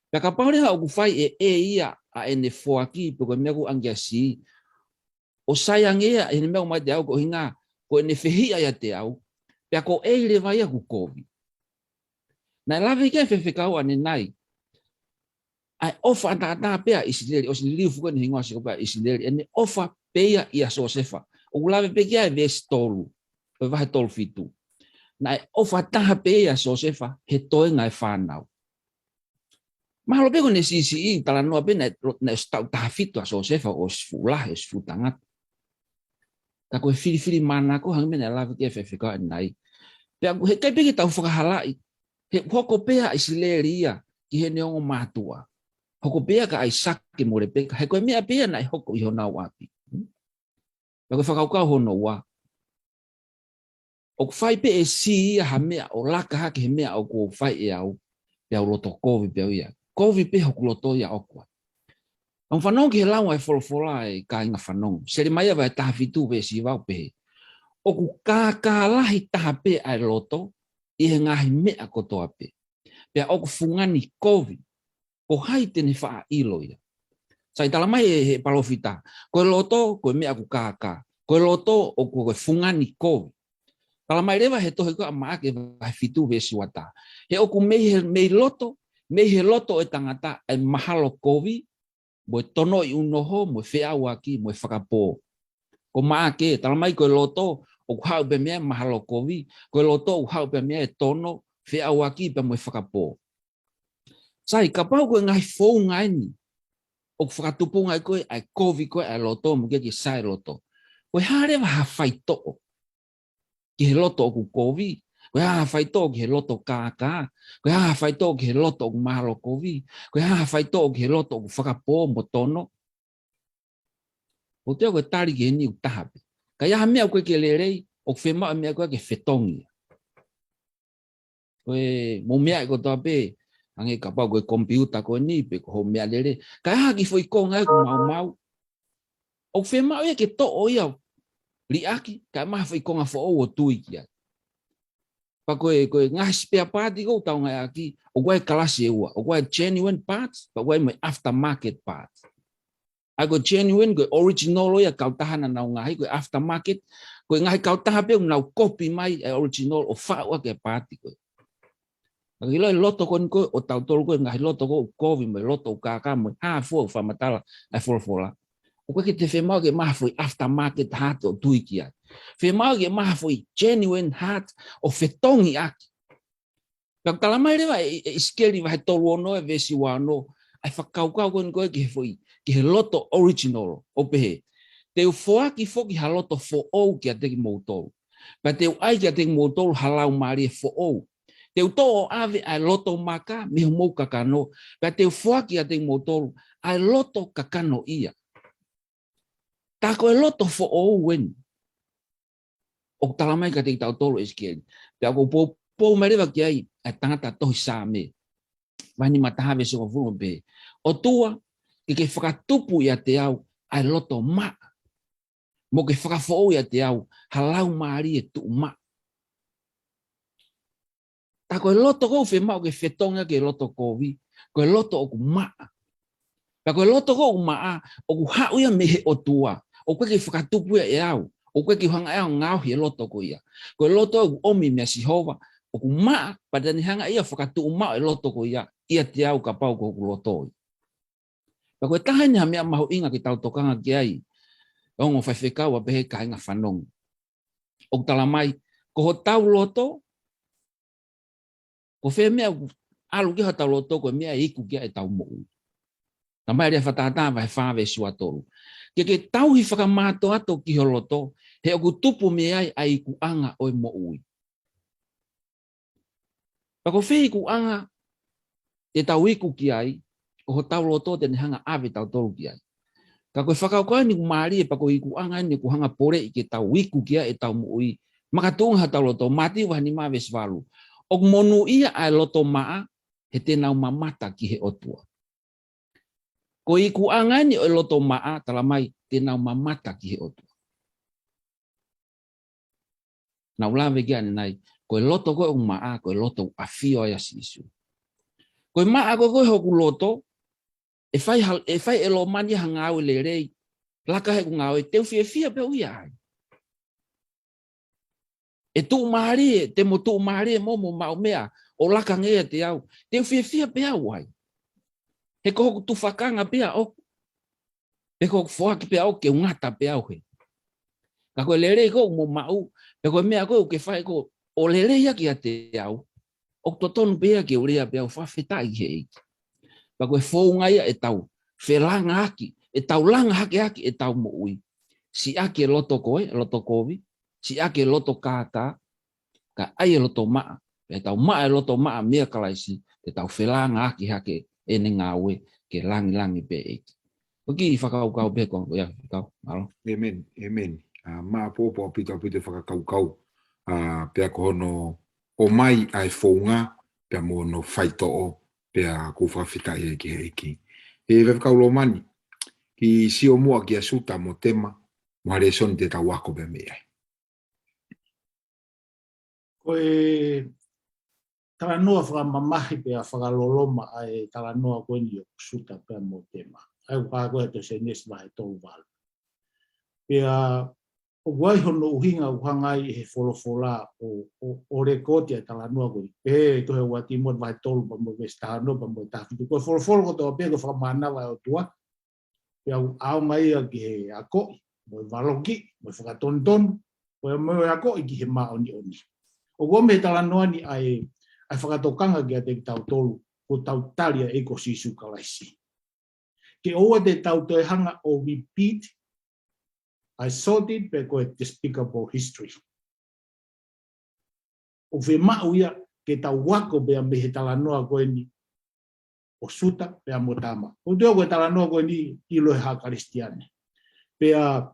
Pea kapau leva ʻoku fai ʻe ʻEi ia ʻa ʻene foaki pe ko e meʻa ʻoku ʻoange kia Sī, ʻo sai ange ia ʻene meʻa ʻoku ʻomai kiate au koeʻuhinga ko ʻene fehiʻa ʻiate au, pea ko ʻEi leva ia ʻoku kovi. Naʻe lave ki ai e Faifekau ʻanenai, ʻa e ʻofa ʻataʻatā pē ʻa ʻIsileli, ʻosi liliu foki ʻene hingoa Sēkope ʻa ʻIsileli, ʻene ʻofa pē ia ʻia Siosefa. ʻOku lave pē ki ai e veesi tolu ʻo e vahe tolu fitu. Naʻe ʻofa taha pē ʻia Siosefa he toenga e fānau. Mahalo pē ko ʻene siʻisiʻi, talanoa pē naʻe, naʻe ʻosi taʻu taha fitu ʻa Siosefa, ʻosi fuʻu lahi, ʻosi fuʻu tangata. Ka ko e filifilimānako, hangē ko e meʻa naʻe lave ki ai e Faifekau ʻanenai. Pea ʻoku ʻikai pē ke tau fakahalaʻi, he hoko pē ʻa ʻIsileli ia ki heʻene ongo mātuʻa. Hoko pē ia kia ʻAisake mo Lepeka, he ko e meʻa pē ia naʻe hoko ʻi honau ʻapi. Pea ko e fakakaukau hono ua. ʻoku fai pē ʻe si ia ha meʻa ʻo laka hake he meʻa ʻoku ou fai ʻe au, pea u loto kovi pē au ia. Kovi pē hoku loto ia ʻoku ai. ʻOku ou fanongo ki he lau ʻa e folofola ʻe kāinga fanongo. Selemaia vahe taha fitu veesi hiva ʻoku pehē: ʻOku kākā lahi taha pē ʻa e loto ʻi he ngaahi meʻa kotoa pē, pea ʻoku fungani kovi, ko hai te ne faʻa ʻilo ia? Sai, tala mai ʻe he palōfita, ko e loto, ko e meʻa ʻoku kākā. Ko e loto ʻoku ko e fungani kovi. Tala mai leva he tohi ko ia ʻa Maʻake vahe fitu veesi ua taha: He ʻoku mei he, mei loto, mei he loto ʻo e tangata ʻa e mahalo kovi, mo e tonoʻi ʻunoho, mo e feʻauaki, mo e fakapō. Ko Maʻake, tala mai ko e loto ʻoku haʻu pē mei ai e mahalo kovi, ko e loto ʻoku haʻu pē mei ai e tono, feʻauaki pea mo e fakapō. Sai, kapau ko e ngaahi founga eni ʻoku fakatupunga ai ko ē ʻa e kovi ko ē ʻa e loto, mo ke ke sai loto, ko e hā leva ha faitoʻo ki he loto ʻoku kovi? Ko e hā ha faitoʻo ki he loto kākā? Ko e hā ha faitoʻo ki he loto ʻoku mahalo kovi? Ko e hā ha faitoʻo ki he loto ʻoku fakapō mo tono? ʻOku te, ko e tali ki heni ʻoku taha pē. Ka ʻi ai ha meʻa ʻoku ʻikai ke lelei, ʻoku fiemaʻu e meʻa ko ē ke fetongi. Ko e mou meʻa ʻi kotoa pē, hangē kapau ko e komipiuta ko eni, pe ko hoʻo meʻalele. Ka ʻi ai ha kiʻi foʻi konga ʻoku maumau, ʻoku fiemaʻu ia ke toʻo ia ʻo liʻaki, kae ʻomai ha foʻi konga foʻou ʻo tui ki ai. Pea ko e, ko e ngaahi spare part ʻoku tau ngāueʻaki, ʻoku ʻi ai e kalasi ʻe ua, ʻoku ʻi ai e genuine parts, pea ʻoku ʻi ai mo e aftermarket parts. ʻA ia ko e genuine, ko e original ia e kautaha naʻa nau ngaohi, ko e aftermarket, ko e ngaahi kautaha pē ʻoku nau kopi mai e original ʻo faʻu ʻaki e paati ko ē. Ka ʻi loto ko eni ko ē ʻotautolu ko ē, ngaahi loto ko ē ʻoku kovi mo e loto ʻoku kākā mo e hā fua ʻoku fakamatala ʻa e folofola, ʻoku ʻikai ke te fiemaʻu ke ʻomai ha foʻi aftermarket heart ʻo tui ki ai. Fiemaʻu ke ʻomai ha foʻi genuine heart ʻo fetongi ʻaki. Pea ʻoku tala mai leva ʻe, ʻe ʻIsikeli vahe tolu ono ʻa e veesi ua ono, ʻa e fakakaukau ko eni ko ē ki he foʻi, ki he loto original, ʻo pehē: Te u foaki foki ha loto foʻou kiate kimoutolu, pea te u ʻai kiate kimoutolu ha laumālie foʻou. Te u toʻo ʻo ʻave ʻa e loto maka mei homou kakano, pea te u foaki kiate kimoutolu ʻa e loto kakano ia. Tā ko e loto foʻou eni ʻoku tala mai kiate kitautolu ʻe ʻIsikeli. Pea ʻoku ou poupou mai leva ki ai ʻa e tangata tohi Saame vahe nima taha veesi hongofulu ʻo pehē: ʻOtua, ke ke fakatupu ʻiate au ʻa e loto maʻa, mo ke fakafoʻou ʻiate au ha laumālie tuʻumaʻa. Tā ko e loto ʻoku fiemaʻu ke fetongi ʻaki e loto kovi, ko e loto ʻoku maʻa. Pea ko e loto ʻoku maʻa, ʻoku haʻu ia mei he ʻOtua. ʻOku ʻikai ke fakatupu ia ʻe au. ʻOku ʻikai ke u hanga ʻe au ʻo ngaohi e loto ko ia. Ko e loto ʻoku ʻomi meia Sihova, ʻoku maʻa, pea te ne hanga ia ʻo fakatuʻumaʻu e loto ko ia ʻiate au kapau ko hoku loto ia. Pea ko e taha eni ha meʻa mahuʻinga ke tau tokanga ki ai, ongo faifekau, ʻa pehē kāinga fanongo. ʻOku tala mai, ko hotau loto, ko fē meʻa ʻoku ʻalu ki ai hotau loto, ko e meʻa ʻe iku ki ai ʻetau moʻui. Tala mai lea Fakatātā vahe fā veesi ua tolu: Ke ke tauhi fakamātoato ki ho loto, he ʻoku tupu mei ai ʻa e ikuʻanga ʻo e moʻui. Pea ko fē ikuʻanga te tau iku ki ai, ko hotau loto te ne hanga ʻave tautolu ki ai. Ka ko e fakakaukau eni ʻoku mālie, pea ko e ikuʻanga eni ʻoku hanga poleʻi ke tau iku ki ai ʻetau moʻui, makatuʻunga hotau loto. Mātiu vahe nima veesi valu: ʻOku monūʻia ʻa e loto maʻa, he te nau mamata ki he ʻOtua. Ko e ikuʻanga eni ʻo e loto maʻa, tala mai, te nau mamata ki he ʻOtua. Naʻa ku lave ki ai ʻanenai, ko e loto ko ē ʻoku maʻa, ko e loto ʻoku ʻafio ai ʻa Sīsū. Ko e maʻa ko ē ko ē hoku loto, ʻe fai ha, ʻe fai ʻe Lomani ha ngāue lelei, laka heʻeku ngāue, te u fiefia pē au ia ai. ʻE tuʻumālie, te mo tuʻumālie mo, mo maʻu meʻa, ʻo laka ange ʻiate au, te u fiefia pē au ai. He ko hoku tufakanga pē ia ʻoku, pe ko hoku foaki pē ia ʻoku, ke u ngata pē au hē. Ka ko e lelei ko ē ʻoku mo maʻu, pe ko e meʻa ko ē ʻoku ke fai ko ē ʻo lelei ʻaki ʻiate au, ʻoku totonu pē ia ke u lea pē au, fakafetaʻi ki he ʻEiki. Pea ko e founga ia ʻetau felanga ʻaki, ʻetau langa hake ʻaki ʻetau moʻui. Siʻaki e loto ko ē, loto kovi, siʻaki e loto kākā, kae ʻai e loto maʻa, pea tau maʻa e loto maʻa meia Kalaisi, te tau felanga ʻaki hake ʻene ngāue ke langilangi pē ʻEiki. ʻOku ou fakakaukau pē ko ia, kau, mālō. ʻĒmeni, ʻēmeni. ʻA, maʻa pōpō ʻaupito ʻaupito e fakakaukau. ʻa, pea ko hono ʻomai ʻa e founga, pea mo hono faitoʻo, pea ʻoku fakafetaʻi ai ki he ʻEiki. ʻE Faifekau Lomani, kiʻi sio muʻa kia Suta mo Tema, mo ha lēsoni te tau ako pea mei ai. Ko e talanoa fakamamahi pea fakaloloma ʻa e talanoa ko eni ʻo Suta pea mo Tema. ʻA ia ʻoku hā ko ē ʻi he tohi Sēnesi vahe tolu valu. Pea ʻoku ʻi ai hono ʻuhinga ʻoku hanga ai ʻe he folofola ʻo, ʻo, ʻo lekooti ʻa e talanoa ko eni. Pea ʻi he tohi ua Tīmote vahe tolu pea mo e veesi taha ono pea mo e taha fitu. Ko e folofola kotoa pē ko e fakamānava ʻa e ʻOtua. Pea ʻoku ʻaonga ia ki he akoʻi, mo e valokiʻi, mo e fakatonutonu, pea mo e akoʻi ki he māʻoniʻoni. ʻOku ʻomai ʻe he talanoa ni ʻa e, ʻa e fakatokanga kiate kitautolu, ko ʻetau tali ʻa e ʻEiki ko Sīsū Kalaisi. Ke ʻoua te tau toe hanga ʻo repeat ʻa e sordid pe ko e despicable history. ʻOku fiemaʻu ia ke tau ako pea mei he talanoa ko eni ʻo Suta pea mo Tema. ʻOku tui au ko e talanoa ko eni ʻilo ʻe ha Kalisitiane. Pea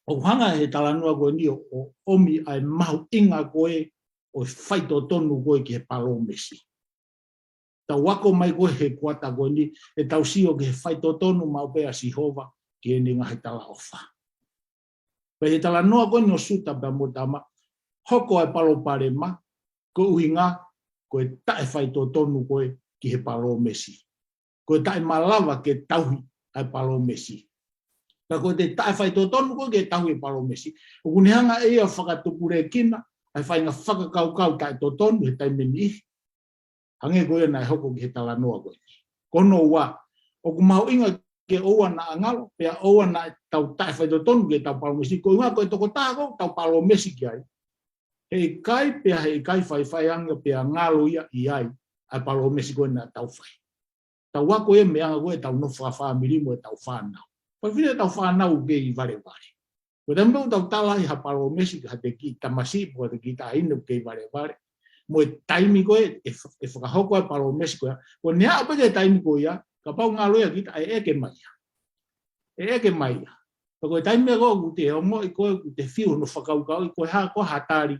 ʻoku hanga ʻe he talanoa ko eni ʻo, ʻo ʻomi ʻa e mahuʻinga ko ē ʻo e faitotonu ko ē ki he palōmesi. Tau ako mai ko ē he kuata ko eni, ʻe tau sio ki he faitotonu maʻu pē ʻa Sihova ki heʻene ngaahi talaʻofa. Pea ʻi he talanoa ko eni ʻo Suta pea mo Tema, hoko ʻa e palopalema, ko e ʻuhinga, ko e taʻefaitotonu ko ē ki he palōmesi. Ko e taʻemalava ke tauhi ʻa e palōmesi. Pea ko e taʻefaitotonu ko ē ke tauhi e palōmesi, ʻoku ne hanga ʻe ia ʻo fakatupulekina ʻa e faʻahinga fakakaukau taʻetotonu he taimi ʻe niʻihi. Hangē ko ia naʻe hoko ki he talanoa ko eni. Ko hono ua, ʻoku mahuʻinga ke ʻoua naʻa ngalo, pea ʻoua naʻa tau taʻefaitotonu ki heʻetau palōmesi. Ko e ʻuhinga ko e tokotaha ʻoku tau palōmesi ki ai, heʻikai pea heʻikai faifaiange pea ngalo ia ʻi ai ʻa e palōmesi ko ē naʻa tau fai. Tau ako ia mei he anga ko ē ʻetau nofo fakafāmili mo ʻetau fānau. Pea fine ʻetau fānau ʻoku kei valevale. Ko e taimi ʻoku tau tala ai ha palōmesi ki ha kiʻi tamasiʻi pe ko ha kiʻi taʻahine ʻoku kei valevale. Mo e taimi ko ē ʻe, ʻe fakahoko ai e palōmesi ko ia, ko ʻene aʻu pē ki he taimi ko ia, kapau ʻoku ngalo ia kita, ʻe ʻeke mai ia. ʻE ʻeke mai ia. Pea ko e taimi ko ē ʻoku te ongoʻi ko ē ʻoku te fiu hono fakakaukauʻi ko e hā, ko e hā e tali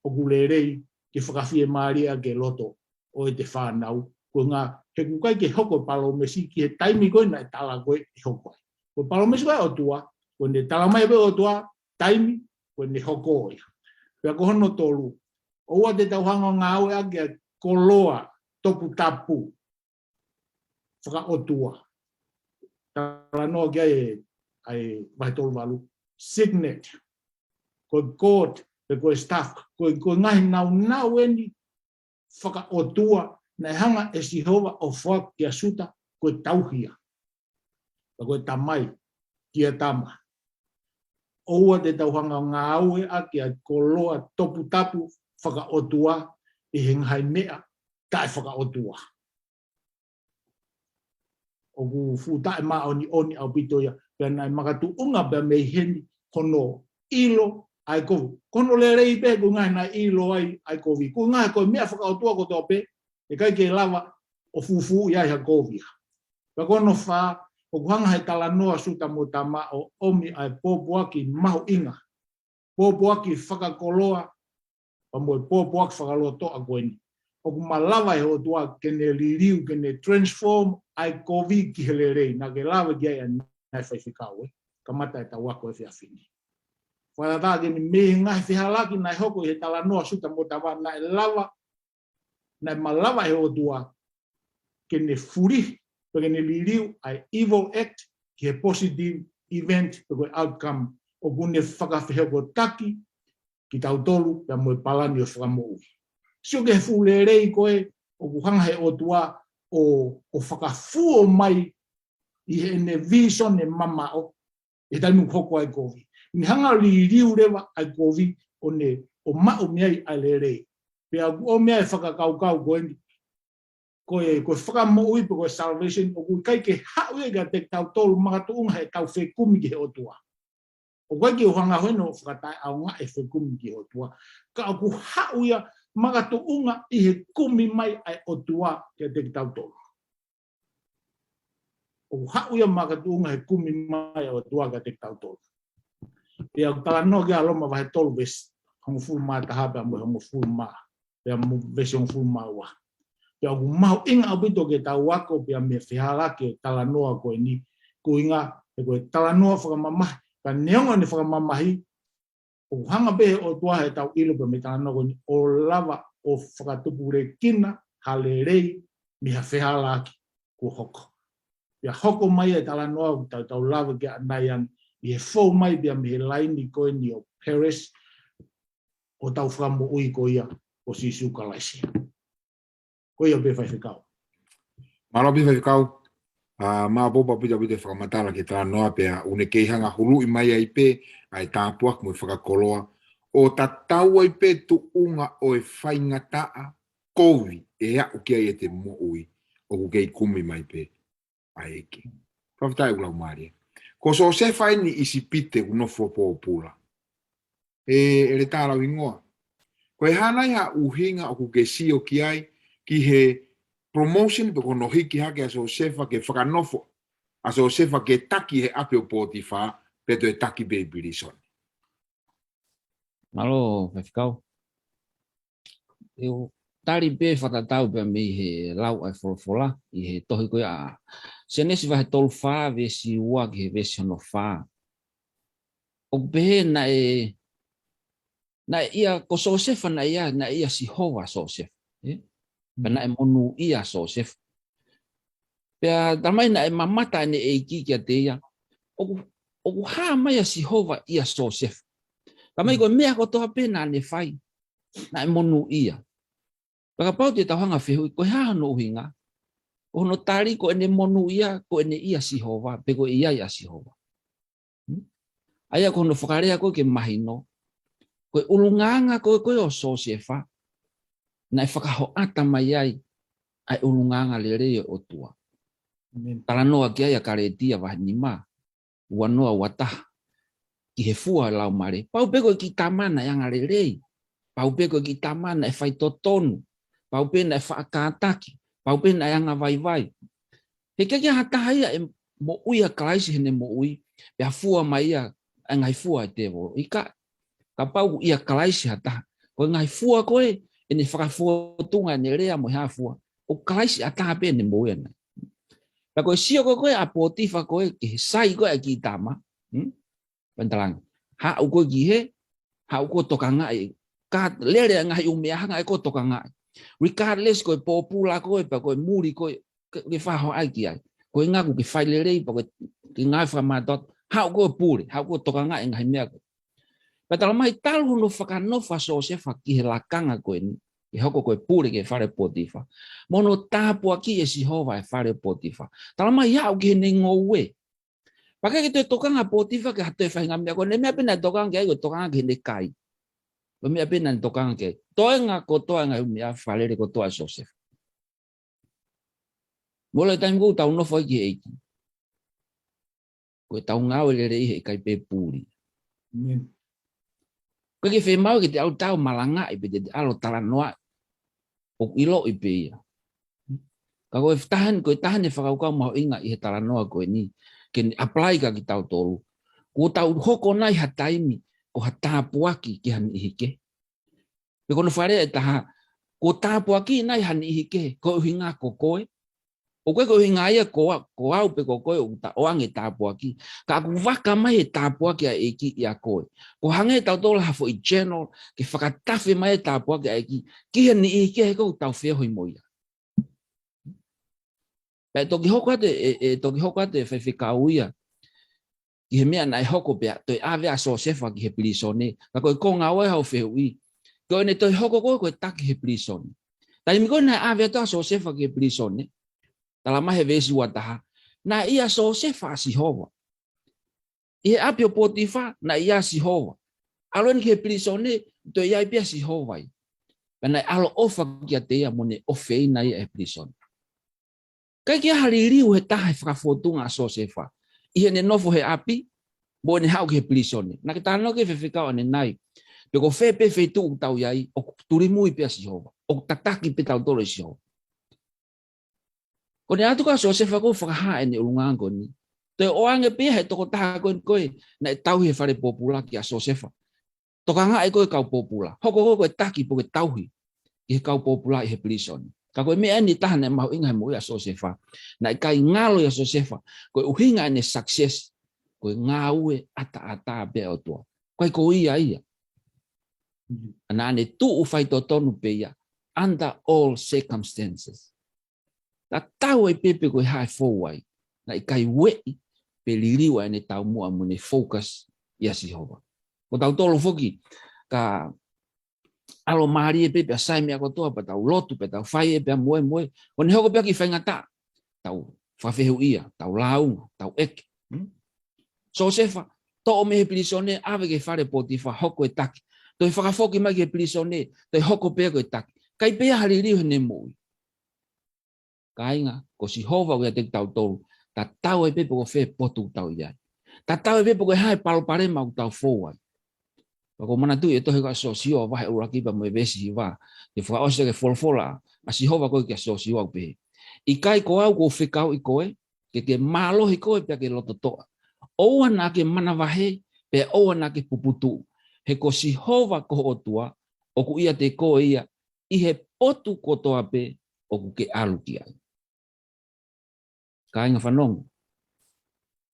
ʻoku lelei ke fakafiemālie ʻaki e loto ʻo ʻete fānau. Ko e ʻuhinga he ʻoku ʻikai ke hoko e palōmesi ki he taimi ko ē naʻe tala ko ē ʻe hoko ai. Ko e palōmesi ko ē ʻa e ʻOtua, ko ʻene tala mai pē ʻOtua, taimi, ko ʻene hoko ia. Pea ko hono tolu, ʻoua te tau hanga ʻo ngāueʻaki ʻa e koloa toputapu fakaʻotua. Talanoa ki ai ʻa e vahe tolu valu. Signet, ko e gold, pe ko e staff, ko e, ko e ngaahi nāunau eni fakaʻotua, naʻe hanga ʻe Sihova ʻo foaki kia Suta, ko e tauhi ia. Pea ko e tamai, kia Tema. ʻOua te tau hanga ʻo ngāueʻaki ʻa e koloa toputapu fakaʻotua ʻi he ngaahi meʻa taʻefakaʻotua. ʻOku fuʻu taʻemāʻoniʻoni ʻaupito ia, pea naʻe makatuʻunga pea mei heni hono ʻilo ʻa e kovi. Ko hono lelei pē ko e ʻuhinga naʻe ʻilo ai ʻa e kovi. Ko e ʻuhinga ko e meʻa fakaʻotua kotoa pē, ʻikai ke lava ʻo fufū ia ʻi ha kovi ia. Pea ko hono fā, ʻoku hanga ʻe he talanoa Suta mo Tema ʻo ʻomi ʻa e pōpoaki mahuʻinga. Pōpoaki fakakoloa, pea mo e pōpoaki fakalotoʻa ko eni. ʻOku malava ʻe he ʻOtua ke ne liliu, ke ne transform ʻa e kovi ki he lelei, naʻa ke lave ki ai ʻanenai Faifekau ē. Kamata ʻetau ako he efiafi ni. Fakatātā ke ne mei he ngaahi fehālaaki naʻe hoko ʻi he talanoa Suta mo Tema naʻe lava, naʻe malava ʻe he ʻOtua ke ne fulihi, pe ke ne liliu ʻa e evil act ki he positive event, pe ko e outcome, ʻoku ne fakafehokotaki kitautolu pea mo e palani ʻo e fakamoʻui. Sio ki he fuʻu lelei ko ē ʻoku hanga ʻe he ʻOtua ʻo, ʻo fakafuo mai ʻi heʻene vīsone mamaʻo, ʻi he taimi ʻoku hoko ai e kovi. Ne hanga ʻo liliu leva ʻa e kovi ʻo ne, ʻo maʻu mei ai ʻa e lelei. Pea ʻoku ʻomai ʻa e fakakaukau ko eni, ko e, ko e fakamoʻui pe ko e salvation, ʻoku ʻikai ke haʻu ia kiate kitautolu makatuʻunga heʻetau fekumi ki he ʻOtua. ʻOku ʻikai ke u hanga ʻo heno fakataʻeʻaongaʻi e fekumi ki he ʻOtua. Ka ʻoku haʻu ia makatuʻunga ʻi he kumi mai ʻa e ʻOtua kiate kitautolu. ʻOku haʻu ia makatuʻunga he kumi mai ʻa e ʻOtua kiate kitautolu. Pea ʻoku talanoa ki ai ʻa Loma vahe tolu veesi hongofulu mā taha pea mo e hongofulu mā, pea mo e veesi hongofulu mā ua. Pea ʻoku mahuʻinga ʻaupito ke tau ako pea mei he fehālaaki ʻo e talanoa ko eni, koeʻuhinga he ko e talanoa fakamamahi, ka neongo ʻene fakamamahi, ʻoku hanga pē ʻe he ʻOtua heʻetau ʻilo pea mei he talanoa ko eni ʻo lava ʻo fakatupulekina ha lelei mei ha fehālaaki kuo hoko. Pea hoko mai e talanoa ʻoku tau, tau lave ki ai ʻanai ange ʻi he fou mai pea mei he laini ko eni ʻo Peresi ʻo hotau Fakamoʻui ko ia ko Sīsū Kalaisi. Ko ia pē Faifekau. Mālō pē Faifekau. ʻA, mālō ʻaupito ʻaupito e fakamatala ki he talanoa pea ʻoku ne kei hanga huluʻi mai ai pē ʻa e tāpuaki mo e fakakoloa ʻo tatau ai pē tuʻunga ʻo e faingataʻa kovi ʻe aʻu ki ai ʻete moʻui ʻoku kei kumi mai pē ʻa e ʻEiki. Fakafetaʻi ʻoku lau mālie. Ko Siosefa eni ʻi ʻIsipite ʻoku nofo pōpula. ʻE, ʻEletā Lauhingoa. Ko e hā nai ha ʻuhinga ʻoku ke sio ki ai ki he promotion pe ko hono hiki hake ʻa Siosefa ke fakanofo ʻa Siosefa ke taki he ʻapi ʻo Pōtifa pe toe taki pē ʻi pilīsone. Mālō, Faifekau. ʻE u tali pē fakatatau pē mei he lau ʻa e folofola, ʻi he tohi ko ia ʻa Sēnesi vahe tolu fā, veesi ua ki he veesi hono fā. ʻOku pehē naʻe, naʻe ʻia, ko Siosefa naʻe ʻia, naʻe ʻia Sihova Siosefa. ʻE? Pea naʻe monūʻia Siosefa. Pea talamai naʻe mamata ʻene ʻEiki kiate ia. ʻOku, ʻoku hā mai ʻa Sihova ʻia Siosefa. Talamai ko e meʻa kotoa pē naʻa ne fai, naʻe monūʻia. Pea kapau te tau hanga fehuʻi, ko e hā hono ʻuhinga? Ko hono tali ko ʻene monūʻia, ko ʻene ʻia Sihova, pe ko e ʻi ai ʻa Sihova. Hmm? ʻA ia ko hono fakalea ko ē ke mahino. Ko e ʻulungaanga ko ē ko ē ʻo Siosefa, naʻe fakahoʻata mai ai ʻa e ʻulungaanga lelei ʻo e ʻOtua. Talanoa ki ai ʻa Kalētia vahe nima, ua noa ua taha. Ki he fua ʻo e Laumālie. Pau pē ko e kiʻi tama naʻe anga lelei. Pau pē ko e kiʻi tama naʻe faitotonu. Pau pē naʻe faʻa kātaki. Pau pē naʻe anga vaivai. He ʻikai ke ʻi ai ha taha ia ʻe moʻui ʻia Kalaisi heʻene moʻui, pea fua mai ia ʻa e ngaahi fua ʻa e tēvolo. ʻIkai, kapau ʻoku ʻia Kalaisi ha taha, ko e ngaahi fua ko ē, ʻene fakafōtunga ʻene lea mo e hā fua, ʻoku Kalaisi ʻataʻatā pē ʻene moʻui ʻanai. Pea ko e sio ko ē ko ē ʻa Pōtifa ko ē, ki he sai ko ē ʻa e kiʻi tama, hmm? Pea ne talaange. Haʻu koe ki hē, haʻu koe ʻo tokangaʻi. Ka lele ʻa e ngaahi ʻū meʻa hangē ko e tokangaʻi. Regardless ko e pōpula koe, pe ko e muli koe, ke, ke fakahoa ai ki ai. Ko e ngaku ke fai lelei, pe ko e, ke ngāue fakamātoato, haʻu koe ʻo pule, haʻu koe ʻo tokangaʻi e ngaahi meʻa ko ē. Pea talamai talu hono fakanofo ʻa Siosefa ki he lakanga ko eni, ke hoko ko e pule ki he fale ʻo Pōtifa. Mo hono tāpuakiʻi ʻe Sihova e fale ʻo Pōtifa. Talamai haʻu ki heʻene ngoue. Pea ʻikai ke toe tokanga ʻa Pōtifa ki ha toe faʻahinga meʻa, ko ʻene meʻa pē naʻe tokanga ki ai, ko e tokanga ki heʻene kai. Ko e meʻa pē naʻe tokanga ki ai. Toenga kotoa e ngaahi meʻa fakalele kotoa ʻa Siosefa. Mole taimi ʻoku tau nofo ai ki he ʻEiki. Ko ʻetau ngāue lelei heʻikai pē puli. ʻĒmeni. ʻOku ʻikai ke fiemaʻu ke te ʻalu ʻo malangaʻi pe te te ʻalu ʻo talanoaʻi. ʻOku ʻiloʻi pē ia. Ka ko e taha eni, ko e taha eni e fakakaukau mahuʻinga ʻi he talanoa ko eni, ke ne apply kia kitautolu. Kuo tau hoko nai ha taimi, ko ha tāpuaki ki ha niʻihi kehe. Pe ko hono fakalea ʻe taha, kuo tāpuakiʻi nai ha niʻihi kehe, ko e ʻuhinga ko koe. ʻOku ʻikai ko e ʻuhinga ia ko a-, ko au pe ko koe ʻoku ta ʻoange e tāpuaki. Ka ʻoku vaka mai e tāpuaki ʻa e ʻEiki ʻia koe. Ko e hangē ʻe tautolu ha foʻi channel, ke fakatafe mai e tāpuaki ʻa e ʻEiki ki he niʻihi kehe ʻoku tau feohi mo ia. Pea ʻe toki hoko atu, ʻe, ʻe toki hoko atu e faifekau ia ki he meʻa naʻe hoko pea toe ʻave ʻa Siosefa ki he pilīsone. Ka ko e konga ʻo e hau fehuʻi, ko ʻene toe hoko ko ē ko e taki he pilīsone. Taimi ko ē naʻe ʻave atu ʻa Siosefa ki he pilīsone, talamai he veesi ua taha, naʻe ʻia Siosefa ʻa Sihova. ʻI he ʻapi ʻo Pōtifa, naʻe ʻia Sihova. ʻAlu eni ki he pilīsone, toe ʻi ai pē ʻa Sihova ia. Pea naʻe ʻaloʻofa kiate ia mo ne ʻofeina ia ʻe he pilīsone. ʻIkai ke ʻi ai ha liliu ʻe taha he fakafōtunga ʻa Siosefa. ʻI heʻene nofo he ʻapi, mo ʻene haʻu ki he pilīsone. Naʻa ke talanoa ki he faifekau ʻanenai. Pe ko fē pē feituʻu ʻoku tau ʻi ai, ʻoku tulimui pē ʻa Sihova. ʻOku tataki pē tautolu ʻe Sihova. Ko ʻene ʻatu ko ē ʻa Siosefa ko ē ʻo fakahā ʻene ʻulungaanga ko eni. Toe ʻoange pē ia he tokotaha ko ē ko ē, naʻe tauhi he fale pōpula kia Siosefa. Tokangaʻi koe kau pōpula. Hoko koe ko e taki pe ko e tauhi ki he kau pōpula ʻi he pilīsone. Ka ko e meʻa eni ʻe taha naʻe mahuʻinga he moʻui ʻa Siosefa. Naʻe ʻikai ngalo ʻia Siosefa ko e ʻuhinga ʻene success ko e ngāue ʻataʻatā pē ʻa e ʻOtua. ʻIkai ko ia ia. Naʻa ne tuʻu faitotonu pē ia under all circumstances. Tatau ai pē pe ko e hā e fou ai, naʻe ʻikai ueʻi pe liliu ʻa ʻene taumuʻa mo ʻene focus ʻia Sihova. Ko tautolu foki, ka ʻalomālie pē pea sai meʻa kotoa pea tau lotu pea tau fai ē pea moemoe, ʻo ne hoko pē ia ki he faingataʻa. Tau fakafehuʻia, tau lāunga, tau ʻeke. Hmm? Siosefa, toʻo mei he pilīsone, ʻave ki he fale ʻo Potifa, hoko ko e taki. Toe fakafoki mai ki he pilīsone, toe hoko pē ia ko e taki. ʻIkai pē ha liliu heʻene moʻui. Kāinga, ko Sihova ʻoku ʻiate kitautolu, tatau ai pē pe ko fē potu ʻoku tau ʻi ai. Tatau ai pē pe ko e hā e palopalema ʻoku tau fou ai. Pea ʻoku ou manatuʻi e tohi ko ia ʻa Siosiua vahe ʻuluaki pea mo e veesi hiva. Ke fakaʻosi ʻaki e folofola ʻa Sihova ko ē kia Siosiua ʻo pehē: ʻIkai ko au kuo fekauʻi koe, ke ke mālohi koe pea ke lototoʻa. ʻOua naʻa ke manavahē, pea ʻoua naʻa ke puputuʻu. He ko Sihova ko ho ʻOtua, ʻoku ʻiate koe ia, ʻi he potu kotoa pē ʻoku ke ʻalu ki ai. Kāinga fanongo,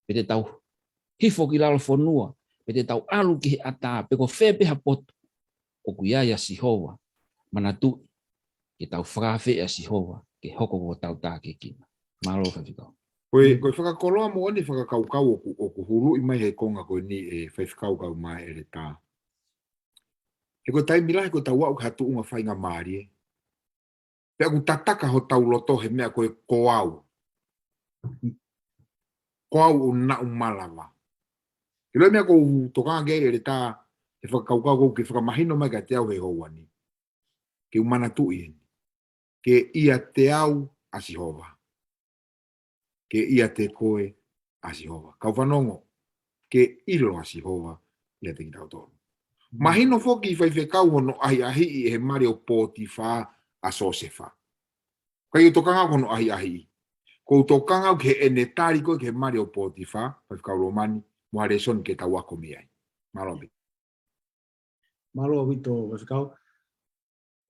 pe te tau hifo ki lalo fonua, pe te tau ʻalu ki he ʻatā, pe ko fē pē ha potu, ʻoku ʻi ai ʻa Sihova, manatuʻi, ke tau fakaafeʻi ʻa Sihova, ke hoko ko hotau tākiekina. Mālō Faifekau. Ko e, ko e fakakoloa moʻoni fakakaukau ʻoku, ʻoku huluʻi mai he konga ko eni ʻe Faifekau kae ʻumaʻā e ʻEletā. He ko e taimi lahi ʻoku tau aʻu ki ha tuʻunga faingamālie. Pea ʻoku tataka hotau loto he meʻa ko e ko au. Ko au ʻoku ou malava. ʻIlo e meʻa ʻoku ou tokanga ki ai ʻEletā, he fakakaukau ʻoku ke fakamahino mai kiate au he houa ni. Ke u manatuʻi eni. Ke ʻiate au ʻa Sihova. Ke ʻiate koe ʻa Sihova. Kau fanongo, ke ʻilo ʻa Sihova ʻiate kitautolu. Mahino foki Faifekau hono ʻahiʻahiʻi ʻe he mali ʻo Potifa ʻa Siosefa. ʻIkai ke u tokanga hono ʻahiʻahiʻi. ʻOku ou tokanga ki heʻene tali ko ē ki he mali ʻo Potifa, Faifekau Lomani, mo ha lēsoni ke tau ako mei ai. Mālō ʻaupito. Mālō ʻaupito, Faifekau.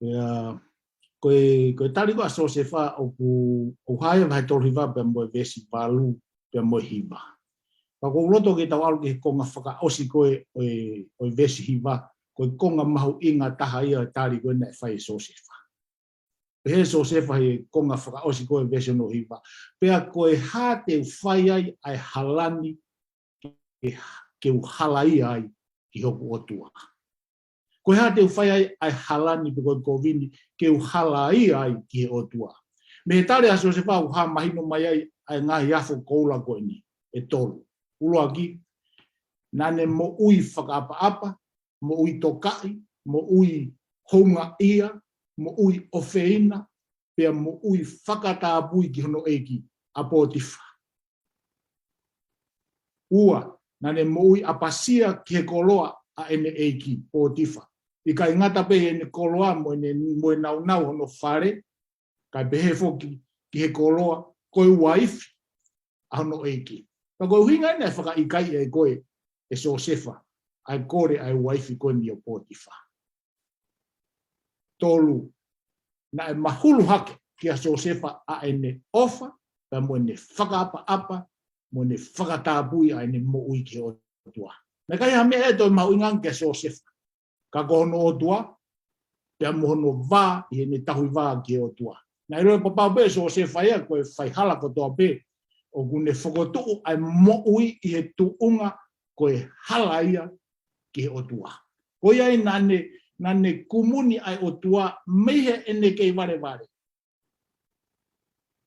Pea, ko e, ko e tali ko ē ʻa Siosefa ʻoku, ʻoku hā ia vahe tolu hiva pea mo e veesi valu pea mo e hiva. Pea ʻoku ou loto ke tau ʻalu ki he konga fakaʻosi ko ē ʻo e, ʻo e veesi hiva, ko e konga mahuʻinga taha ia ʻo e tali ko ē naʻe fai ʻe Siosefa. Pehē ʻe Siosefa he konga fakaʻosi ko ē veesi hono hiva: Pea ko e hā te u fai ai ʻa e hala ni ke, ke u halaia ai ki hoku ʻOtua. Ko e hā te u fai ai ʻa e hala ni pe ko e kovi ni ke u halaia ai ki he ʻOtua. Mei he tali ʻa Siosefa ʻoku hā mahino mai ai ʻa e ngaahi afo koula ko eni ʻe tolu. ʻUluaki, naʻa ne moʻui fakaʻapaʻapa, moʻui tokaʻi, moʻui houngaʻia, moʻui ʻofeina, pea moʻui fakatapui ki hono ʻeiki, ʻa Potifa. Ua, naʻa ne moʻui ʻapasia ki he koloa ʻa ʻene ʻeiki, Potifa. ʻIkai ngata pē ʻene koloa mo ʻene, mo e nāunau hono fale, kae pehē foki ki he koloa, ko e uaifi ʻa hono ʻeiki. Pea ko e ʻuhinga eni naʻe fakaʻikaiʻi ai ko ē ʻe Siosefa ʻa e kole ʻa e uaifi ko eni ʻo Potifa. Tolu, naʻe mahulu hake kia Siosefa ʻa ʻene ʻofa, pea mo ʻene fakaʻapaʻapa, mo ʻene fakatapui ʻa ʻene moʻui ki he ʻOtua. Naʻe ʻikai ha meʻa ʻe toe mahuʻinga ange kia Siosefa. Ka ko hono ʻOtua, pea mo hono vā ʻi heʻene tauhi vā ki he ʻOtua. Naʻe ʻiloʻi papau pē ʻe Siosefa ia ko e faihala kotoa pē, ʻoku ne fokotuʻu ʻa e moʻui ʻi he tuʻunga ko e halaia ki he ʻOtua. Ko ia ai naʻa ne, naʻa ne kumuni ʻa e ʻOtua mei heʻene kei valevale.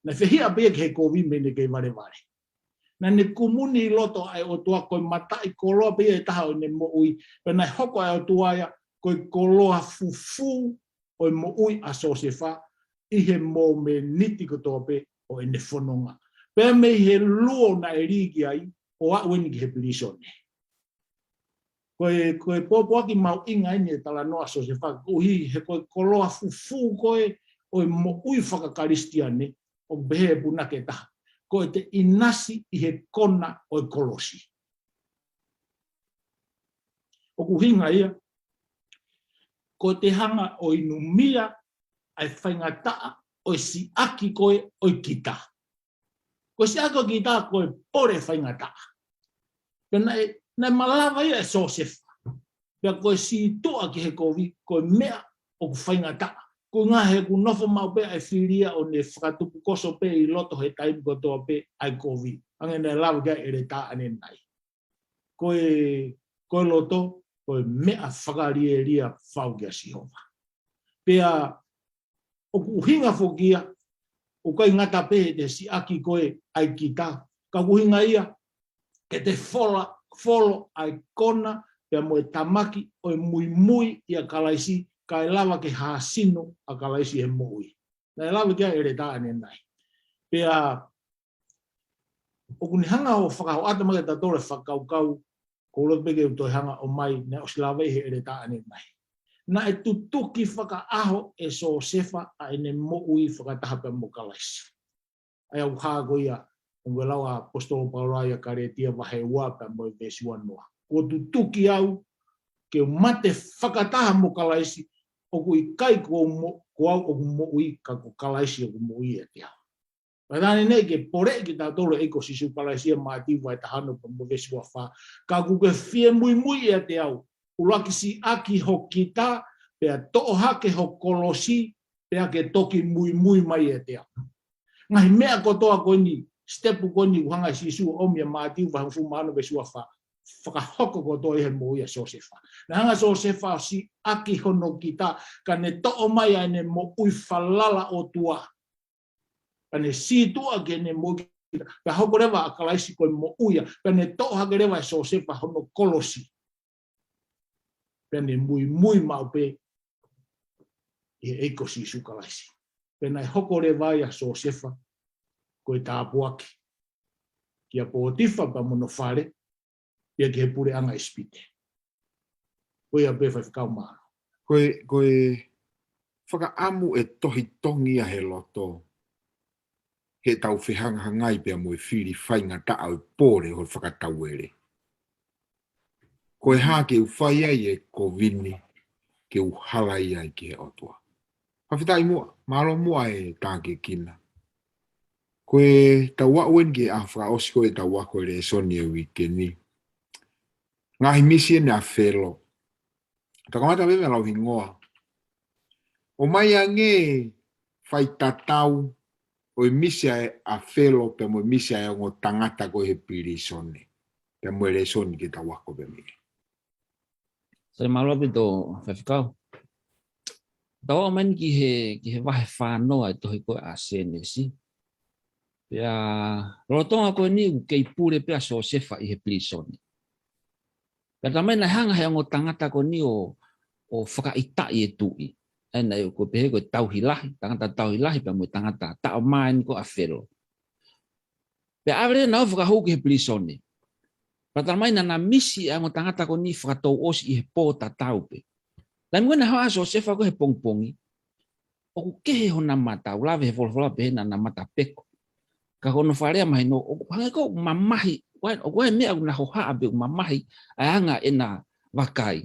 Naʻe fehiʻa pē ia ki he kovi mei heʻene kei valevale. Naʻa ne kumuni ʻi loto ʻa e ʻOtua ko e mataʻikoloa pē ia ʻe taha ʻo ʻene moʻui. Pea naʻe hoko ʻa e ʻOtua ia ko e koloa fufū ʻo e moʻui ʻa Siosefa ʻi he mōmeniti kotoa pē ʻo ʻene fononga. Pea mei he luo naʻe lī ki ai, ʻo aʻu eni ki he pilīsone. Ko e, ko e pōpoaki mahuʻinga eni e talanoa ʻa Siosefa, koeʻuhi he ko e koloa fufū ko ē ʻo e moʻui fakakalisitiane, ʻoku pehē ʻe he punake ʻe taha, ko ʻete ʻinasi ʻi he kona ʻo e kolosi. ʻOku ʻuhinga ia, ko e te hanga ʻo inumia ʻa e faingataʻa ʻo e siʻaki ko ē ʻo e kita. Ko e siʻaki ʻo e kita ko e pole faingataʻa. Pea naʻe, naʻe malava ia ʻe Siosefa. Pea ko e sītuʻa ki he kovi, ko e meʻa ʻoku faingataʻa. Ko e ngaahi ʻoku nofo maʻu pē ʻa e fili ia ʻo ne fakatupu koso pē ʻi loto he taimi kotoa pē ʻa e kovi. Hangē naʻe lave ki ai ʻEletā ʻanenai. Ko e, ko e loto, ko e meʻa fakalielia fau kia Sihova. Pea ʻoku ʻuhinga foki ia, ʻoku ʻikai ngata pē he te siʻaki ko ē ʻa e kita, ka ʻoku ʻuhinga ia, ke te fola, folo ʻa e kona, pea mo e tamaki, ʻo e muimui ʻia Kalaisi, kae lava ke hāsino ʻa Kalaisi he moʻui. Naʻe lave ki ai ʻEletā ʻanenai. Pea ʻoku ne hanga ʻo fakahoʻata mai kia tautolu e fakakaukau, ko u loto pē ke u toe hanga ʻo ʻomai, naʻe ʻosi lave ʻi he ʻEletā ʻanenai. Naʻe tutuki fakaʻaho ʻe Siosefa ʻa ʻene moʻui fakataha pea mo Kalaisi. ʻA ia ʻoku hā ko ia, ʻoku lau ʻa e ʻaposetolo Paula ʻia Kalētia vahe ua pea mo e veesi uanoa. Kuo tutuki au, ke u mate fakataha mo Kalaisi, ʻoku ʻikai ko mo-, ko au ʻoku moʻui ka ko Kalaisi ʻoku moʻui ʻiate au. Pea naʻe ʻanenai ke poleʻi kia tautolu ʻe he ʻEiki ko Sīsū Kalaisi ʻia Mātiu vahe taha ono pea mo e veesi uafā. Ka ʻoku ke fie muimui ʻiate au. ʻUluaki siʻaki ho kita, pea toʻo hake ho kolosi, pea ke toki muimui mai ʻiate au. Ngaahi meʻa kotoa ko eni, step ko eni ʻoku hanga ʻe Sīsū ʻo ʻomi ʻia Mātiu vahe hongofulu mā ono veesi uafā. Fakahoko kotoa ʻi he moʻui ʻa Siosefa. Naʻe hanga ʻe Siosefa ʻo siʻaki hono kita, ka ne toʻo mai ʻa ʻene moʻui falala ʻOtua. Pea ne sītuʻa ki heʻene moʻui kita. Pea hoko leva ʻa Kalaisi ko e moʻui ia. Pea ne toʻo hake leva ʻe Siosefa hono kolosi. Pea ne muimui maʻu pē ʻi he ʻEiki ko Sīsū Kalaisi. Pea naʻe hoko leva ia ʻa Siosefa ko e tāpuaki kia Pōtifa pea mo hono fale, pea ki he puleʻanga ʻIsipite. Ko ia pē Faifekau, mālō. Ko e, ko e fakaʻamu ʻe tohi tongi ia he loto, heʻetau fehangahangai pea mo e fili faingataʻa ʻo e pole ʻo e fakatauele. Ko e hā ke u fai ai ʻe kovi ni ke u hala ai ki he ʻOtua. Fakafetaʻi muʻa, mālō muʻa e tākiekina. Ko e tau aʻu eni ki he ʻaho fakaʻosi ko ē ʻetau ako e lēsoni e uike ni. Ngaahi misi eni ʻa Felo. Tau kamata pē mei he lau hingoa. ʻOmai ange faitatau ʻo e misi ʻa, ʻa Felo pea mo e misi ʻa e ongo tangata ko ē he pilīsone. Pea mo e lēsoni ke tau ako pē mei ai. Sai, mālō ʻaupito Faifekau. Tau aʻu mai eni ki he, ki he vahe fā noa ʻo e tohi ko ē ʻa Sēnesi. Pea lolotonga ko eni ʻoku kei pule pē ʻa Siosefa ʻi he pilīsone. Pea talamai naʻe hanga ʻe he ongo tangata ko eni ʻo, ʻo fakaʻitaʻi e tuʻi. ʻA ia naʻe ʻoku pehē ko e tauhi lahi, tangata tauhi lahi pea mo e tangata taʻo mā eni ko ē ʻa Felo. Pea ʻave leva ʻo fakahū ki he pilīsone. Pea talamai naʻa na misi ʻa e ongo tangata ko eni fakatouʻosi ʻi he pō tatau pē. Taimi ko ē naʻe hohaʻa ʻa Siosefa ko ē he pongipongi, ʻoku kehe hona mata, ʻoku lave he folofola pehē naʻa na mata peko. Ka ko hono fakalea mahino, ʻoku hangē ko ē ʻoku mamahi, ʻoku ʻi ai, ʻoku ʻi ai e meʻa ʻoku na hohaʻa pe ʻoku mamahi ʻa e anga ʻena vakai.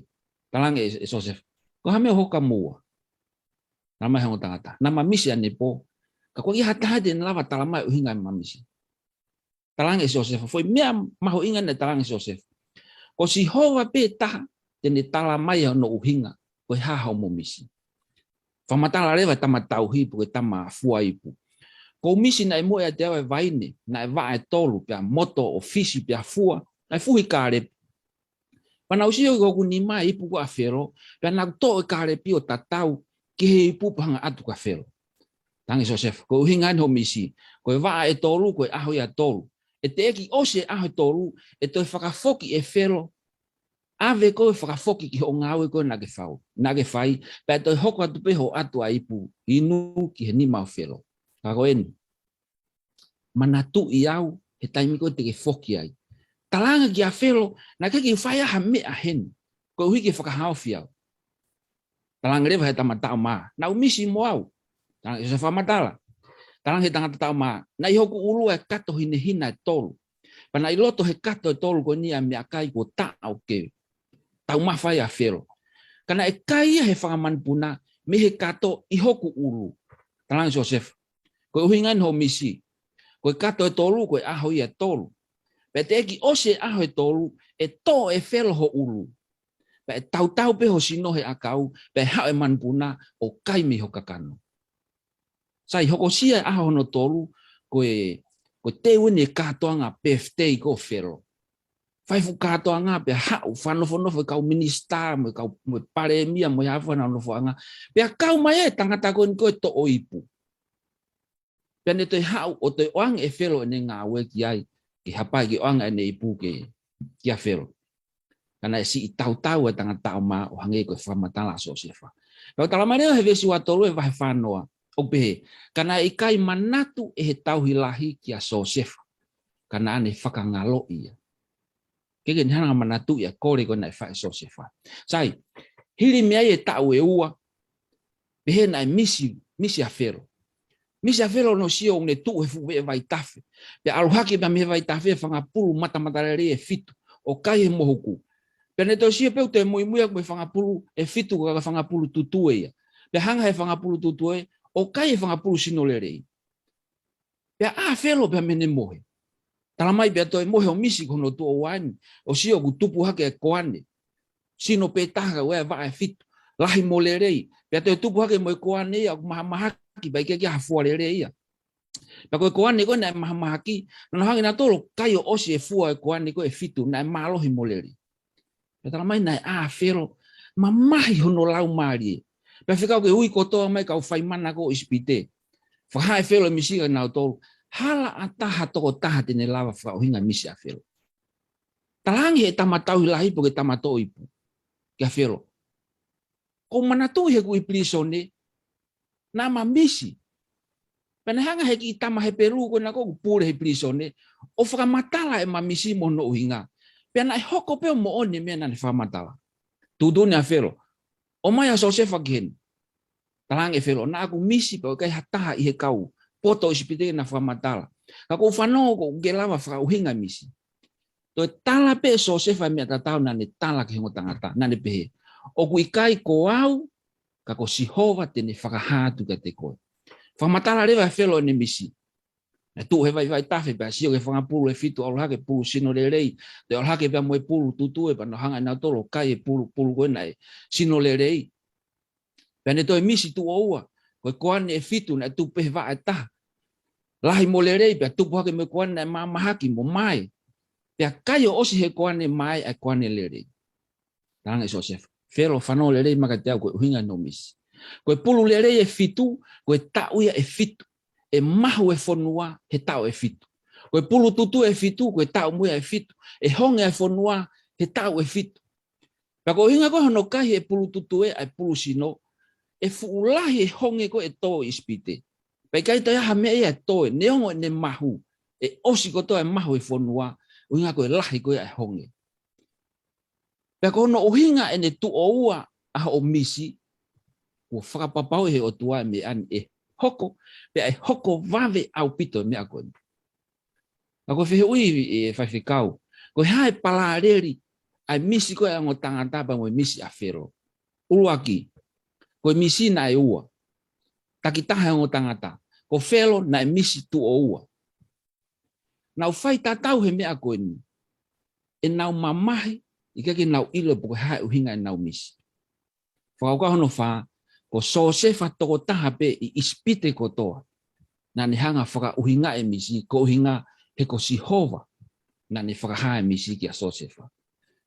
Talaange ʻe, ʻe Siosefa, ko e hā e meʻa ʻoku hoko muʻa? Talamai ʻe he ongo tangata, naʻa ma misi ʻanepō, ka ʻoku ʻikai ha taha te ne lava talamai ʻuhinga ʻema misi. Talaange ʻe Siosefa, foʻi meʻa mahuʻinga naʻe talaange ʻe Siosefa, ko Sihova pē taha te ne talamai hono ʻuhinga, ko e hā homo misi. Fakamatala leva ʻe he tama tauhi ipu, ko e tama fua ipu. Ko hoku misi naʻe moʻe ʻiate au e vaine, naʻe vaʻa ʻe tolu, pea moto ʻo fisi, pea fua, naʻe fuhi kālepi. Pea naʻa ku sio ki hoku nima e ipu ko ē ʻa Felo, pea naʻa ku toʻo e kālepi ʻo tatau ki he ipu pea hanga ʻo ʻatu kia Felo. Talaange ʻe Siosefa, ko e ʻuhinga eni hoʻo misi, ko e vaʻa ʻe tolu, ko e ʻaho ia ʻe tolu. ʻE teʻeki ʻosi e ʻaho ʻe tolu, ʻe toe fakafoki ʻe Felo, ʻave koe ʻo fakafoki ki hoʻo ngāue ko ē naʻa ke fau, naʻa ke fai, pea ʻe toe hoko atu pē hoʻo ʻatu ʻa e ipu inu ki he nima ʻo Felo. Ka ko eni, manatuʻi au he taimi ko ē te ke foki ai. Talaange kia Felo, naʻe ʻikai ke u fai ha meʻa heni, koeʻuhi ke fakahaofi au. Talaange leva ʻe he tama taʻo mā, naʻa ku misi mo au. Talaange ʻe Siosefa, fakamatala. Talaange ʻe he tangata taʻo mā, naʻe ʻi hoku ʻulu ʻa e kato hinehina ʻe tolu. Pea naʻe ʻi loto he kato ʻe tolu ko eni ʻa e meʻakai kuo taʻo ke taumafa ai ʻa Felo. ka naʻe kai ia he fanga manupuna mei he kato ʻi hoku ʻulu. Talaange Siosefa, ko e ʻuhinga eni hoʻo misi. Ko e kato ʻe tolu, ko e ʻaho ia ʻe tolu. Pea teʻeki ʻosi e ʻaho ʻe tolu, ʻe toʻo ʻe Felo ho ʻulu. Pea ʻe tautau pē ho sino he ʻakau, pea ʻe haʻu e manupuna ʻo kai mei ho kakano. Sai, hokosia e ʻaho hono tolu, ko e, ko e teu eni e kātoanga birthday ko Felo. Fai fuʻu kātoanga pea haʻu, fakanofonofo e kau minisitā, mo e kau, mo e palēmia, mo e hā fua honau nofoʻanga. Pea kau mai e tangata ko eni ko e toʻo ipu. Pea ne toe haʻu ʻo toe ʻoange ʻe Felo ʻene ngāue ki ai, ke hapai ke ʻoange ʻene ipu ke, kia Felo. Ka naʻe siʻi tautau e tangata ʻo mā ʻo hangē ko e fakamatala ʻa Siosefa. Pea ʻoku talamai leva he veesi ua tolu e vahe fā noa, ʻoku pehē, ka naʻe ʻikai manatu ʻe he tauhi lahi kia Siosefa, ka naʻa ne fakangaloʻi ia. Ke ke ne hanga manatuʻi ʻa e kole ko ē naʻe fai ʻe Siosefa. Sai, hili mei ai e taʻu ʻe ua, pehē naʻe misi, misi ʻa Felo. Misi ʻa Felo hono sio ʻoku ne tuʻu he fuʻu veʻe vaitafe. Pea ʻalu hake pea mei he vaitafe e fanga pulu matamatalelei ʻe fitu, ʻo kai he mohuku. Pea ne toe sio pea ʻoku toe muimui ʻaki mo e fanga pulu ʻe fitu, ko e fanga pulu tutue ia. Pea hanga he fanga pulu tutue ʻo kai e fanga pulu sino lelei. Pea ʻā Felo pea mei heʻene mohe. Talamai pea toe mohe ʻo misi ko hono tuʻo ua eni, ʻo sio ʻoku tupu hake e koane. Sino pē taha ka ʻoku ʻi ai e vaʻa ʻe fitu, lahi mo lelei. Pea toe tupu hake mo e koane ia ʻoku mahamahaki, pea ʻikai ke ʻi ai ha fua lelei ia. Pea ko e koane ko ē naʻe mahamahaki, naʻa nau hanga ʻe nautolu ʻo kai ʻo ʻosi e fua e koane ko ē ʻe fitu, naʻe mālohi mo lelei. Pea talamai naʻe ʻā Felo, mamahi hono laumālie. Pea fekau ke ui kotoa mai e kau fai mana ko ē ʻo ʻIsipite. Fakahā ʻe Felo e misi kia nautolu, hala ʻatā ha tokotaha te ne lava fakaʻuhinga e misi ʻa Felo. Talaange he tama tauhi lahi pe ko e tama toʻo ipu kia Felo, ʻoku ou manatuʻi heʻeku ʻi pilīsone, naʻa ma misi. Pea ne hanga he kiʻi tama Hepelū ko ena ʻoku pule he pilīsone ʻo fakamatala ʻema misi mo hono ʻuhinga. Pea naʻe hoko pē ʻo moʻoni e meʻa naʻa ne fakamatala. Tuʻutuʻuni ʻa Felo, ʻomai ʻa Siosefa ki heni. Talaange ʻe Felo, naʻa ku misi pea ʻoku ʻikai ha taha ʻi he kau poto ʻo ʻIsipite naʻa fakamatala. Ka ʻoku ou fanongo ʻoku ke lava fakaʻuhinga e misi. Toe tala pē ʻe Siosefa e meʻa tatau naʻa ne tala ki he ongo tangata, naʻa ne pehē, ʻoku ʻikai ko au, ka ko Sihova te ne fakahā atu kiate koe. Fakamatala leva ʻe Felo ʻene misi. Naʻe tuʻu he vaivai tafe pea sio ki he fanga pulu ʻe fitu ʻalu hake, pulu sino lelei, toe ʻalu hake pea mo e pulu tutue pea nau hanga ʻe nautolu ʻo kai e pulu, pulu ko ē naʻe sino lelei. Pea ne toe misi tuʻo ua, ko e koane ʻe fitu naʻe tupu pē he vaʻa ʻe taha. Lahi mo lelei, pea tupu hake mo e koane naʻe mahamahaki mo mae. Pea kai ʻo ʻosi he koane mae ʻa e koane lelei. Talaange ʻe Siosefa, Felo, fanongo lelei mai kiate au ko e ʻuhinga hono misi. Ko e pulu lelei ʻe fitu, ko e taʻu ia ʻe fitu. ʻE mahu e fonua he taʻu ʻe fitu. Ko e pulu tutue ʻe fitu, ko e taʻu mo ia ʻe fitu. ʻE honge e fonua he taʻu ʻe fitu. Pea ko e ʻuhinga ko ē hono kai e pulu tutue ʻa e pulu sino, ʻe fuʻu lahi e honge ko ē ʻe tō ʻi ʻIsipite. Pea ʻikai toe ʻi ai ha meʻa ia ʻe tō, neongo ʻene mahu, ʻe ʻosi kotoa e mahu e fonua, ʻuhinga ko e lahi ko ē ʻa e honge. Pea ko hono ʻuhinga ʻene tuʻo ua ʻa hoʻo misi, kuo fakapapauʻi ʻe he ʻOtua e meʻa ni ʻe hoko, pea ʻe hoko vave ʻaupito e meʻa ko eni. Ka ko e fehuʻi ʻe faifekau, ko e hā e palāleli ʻa e misi ko ē ʻa e ongo tangata pea mo e misi ʻa Felo? ʻUluaki, ko e misi naʻe ua. Takitaha e ongo tangata, ko Felo naʻe misi tuʻo ua. Nau fai tatau he meʻa ko eni. ʻEnau mamahi, ʻikai ke nau ʻilo pe ko e hā e ʻuhinga ʻenau misi. Fakakaukau hono fā, ko Siosefa tokotaha pē ʻi ʻIsipite kotoa naʻa ne hanga fakaʻuhinga e misi, ko e ʻuhinga he ko Sihova naʻa ne fakahā e misi kia Siosefa.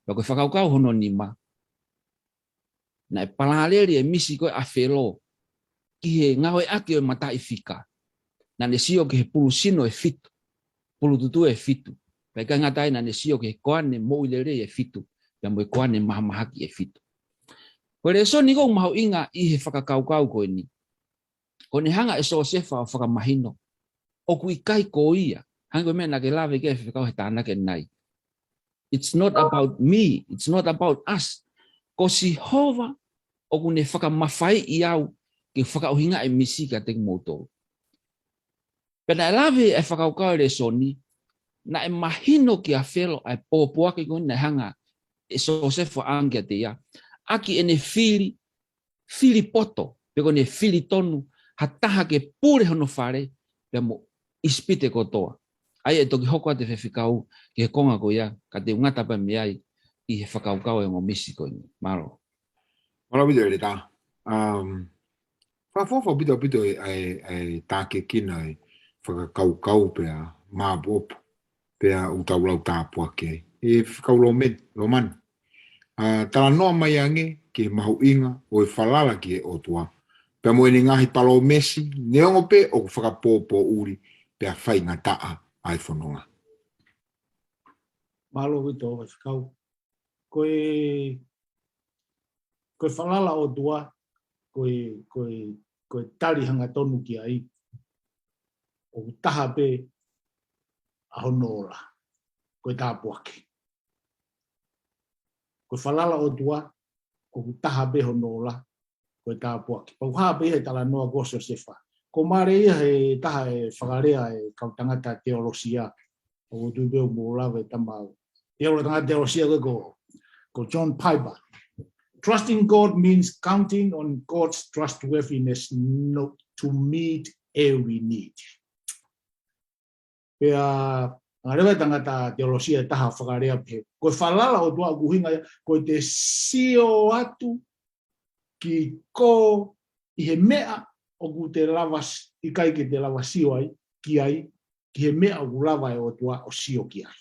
Pea ko e fakakaukau hono nima, naʻe palāleli e misi ko ē ʻa Felo ki he ngāueʻaki ʻo e mataʻi fika. Naʻa ne sio ki he pulu sino ʻe fitu, pulu tutue ʻe fitu. Pea ʻikai ngata ai, naʻa ne sio ki he koane moʻui lelei ʻe fitu, pea mo e koane mahamahaki ʻe fitu. Ko e lēsoni ʻoku mahuʻinga ʻi he fakakaukau ko eni, ko ʻene hanga ʻe Siosefa ʻo fakamahino ʻoku ʻikai ko ia. Hangē ko e meʻa naʻa ke lave ki ai faifekau he tānaki ʻanenai. It's not about me. It's not about us. Ko Sihova ʻoku ne fakamafaiʻi au ke fakaʻuhinga e misi kiate kimoutolu. Pea naʻe lave e fakakaukau e lēsoni, naʻe mahino kia Felo ʻa e pōpoaki ko ē naʻe hanga ʻe Siosefa ʻo ʻange kiate ia. ʻaki ʻene fili, fili poto, pe ko ʻene fili tonu, ha taha ke pule hono fale, pea mo ʻIsipite kotoa. ʻA ia ʻe toki hoko atu e fefekau ki he konga ko ia, ka te u ngata pē mei ai ʻi he fakakaukau e ongo misi ko eni. Mālō. Mālō ʻaupito ʻEletā. Um, fakaʻofoʻofa ʻaupito ʻaupito e, e, e tākiekina e fakakaukau pea māʻopoʻopo pea ʻoku tau lau tāpuaki ai. ʻE fekau Lomani, Lomani. ʻA, talanoa mai ange ki he mahuʻinga ʻo e falala ki he ʻOtua, pea mo ʻene ngaahi palōmesi, neongo pē ʻoku fakapōpōʻuli pea faingataʻa ʻa e fononga. Mālō ʻaupito e fekau. Ko e, ko e falala ʻOtua, ko e, ko e, ko e tali hangatonu ki ai, ʻoku taha pē ʻa hono ola, ko e tāpuaki. Ko e falala ʻOtua, ʻoku taha pē hono ola, ko e tāpuaki. Pau hā pē ia he talanoa ko Siosefa. Ko mālie ia he taha e fakalea e kau tangata teolosia. ʻOku ou tui pē ʻoku mou lava e tama au. Teolo tangata teolosia ko, ko, ko John Piper. Trusting God means counting on God's trustworthiness not to meet every need. Pea, ʻa e lea ʻa e tangata teolosia ʻe taha fakalea pē. Ko e falala ʻOtua ʻoku ʻuhinga ia, ko ʻete sio atu ki koe ʻi he meʻa ʻoku te lava s-, ʻikai ke te lava sio ai, ki ai, ki he meʻa ʻoku lava e ʻOtua ʻo sio ki ai.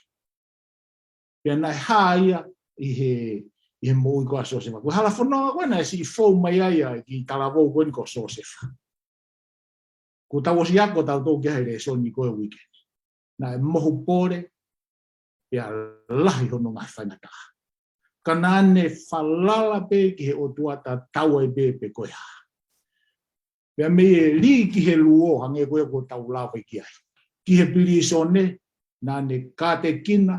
Pea naʻe hā ia ʻi he, ʻi he moʻui ko ia ʻa Siosefa. Ko e hala fononga ko ē naʻe siʻi fou mai ai ʻa e kiʻi talavou ko eni ko Siosefa. Kuo tau ʻosi ako tautolu ki ai he lēsoni ko ē uike ni. Naʻe mohu pole, pea lahi hono ngaahi faingataʻa. Ka naʻa ne falala pē ki he ʻOtua tatau ai pē pe ko e hā. Pea mei he lī ki he luo hangē ko ia kuo tau lave ki ai. Ki he pilīsone, naʻa ne kātekina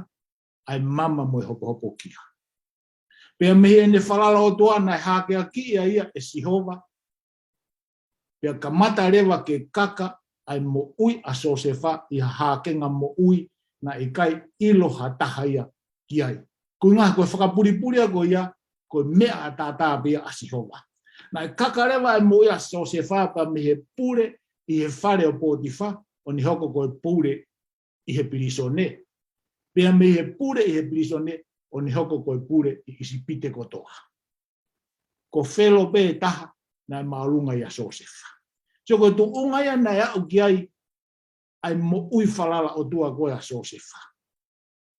ʻa e mama mo e hopohopokia. Pea mei heʻene falala ʻOtua naʻe hākeakiʻi ai ia ʻe Sihova. Pea kamata leva ke kaka ʻa e moʻui ʻa Siosefa ʻi ha hākenga moʻui naʻe ʻikai ʻilo ha taha ia ki ai. Ko e ngaahi ko e fakapulipuli ia ko ia, ko e meʻa ʻataʻatā pē ia ʻa Sihova. Naʻe kaka leva ʻa e moʻui ʻa Siosefa pea mei he pule ʻi he fale ʻo Potifa, ʻo ne hoko ko e pule ʻi he pilīsone. Pea mei he pule ʻi he pilīsone, ʻo ne hoko ko e pule ʻi ʻIsipite kotoa. Ko Felo pē taha naʻe māʻolunga ʻia Siosefa. Sio ko e tuʻunga ia naʻe aʻu ki ai ʻa e moʻui falala ʻOtua ko ia ʻa Siosefa.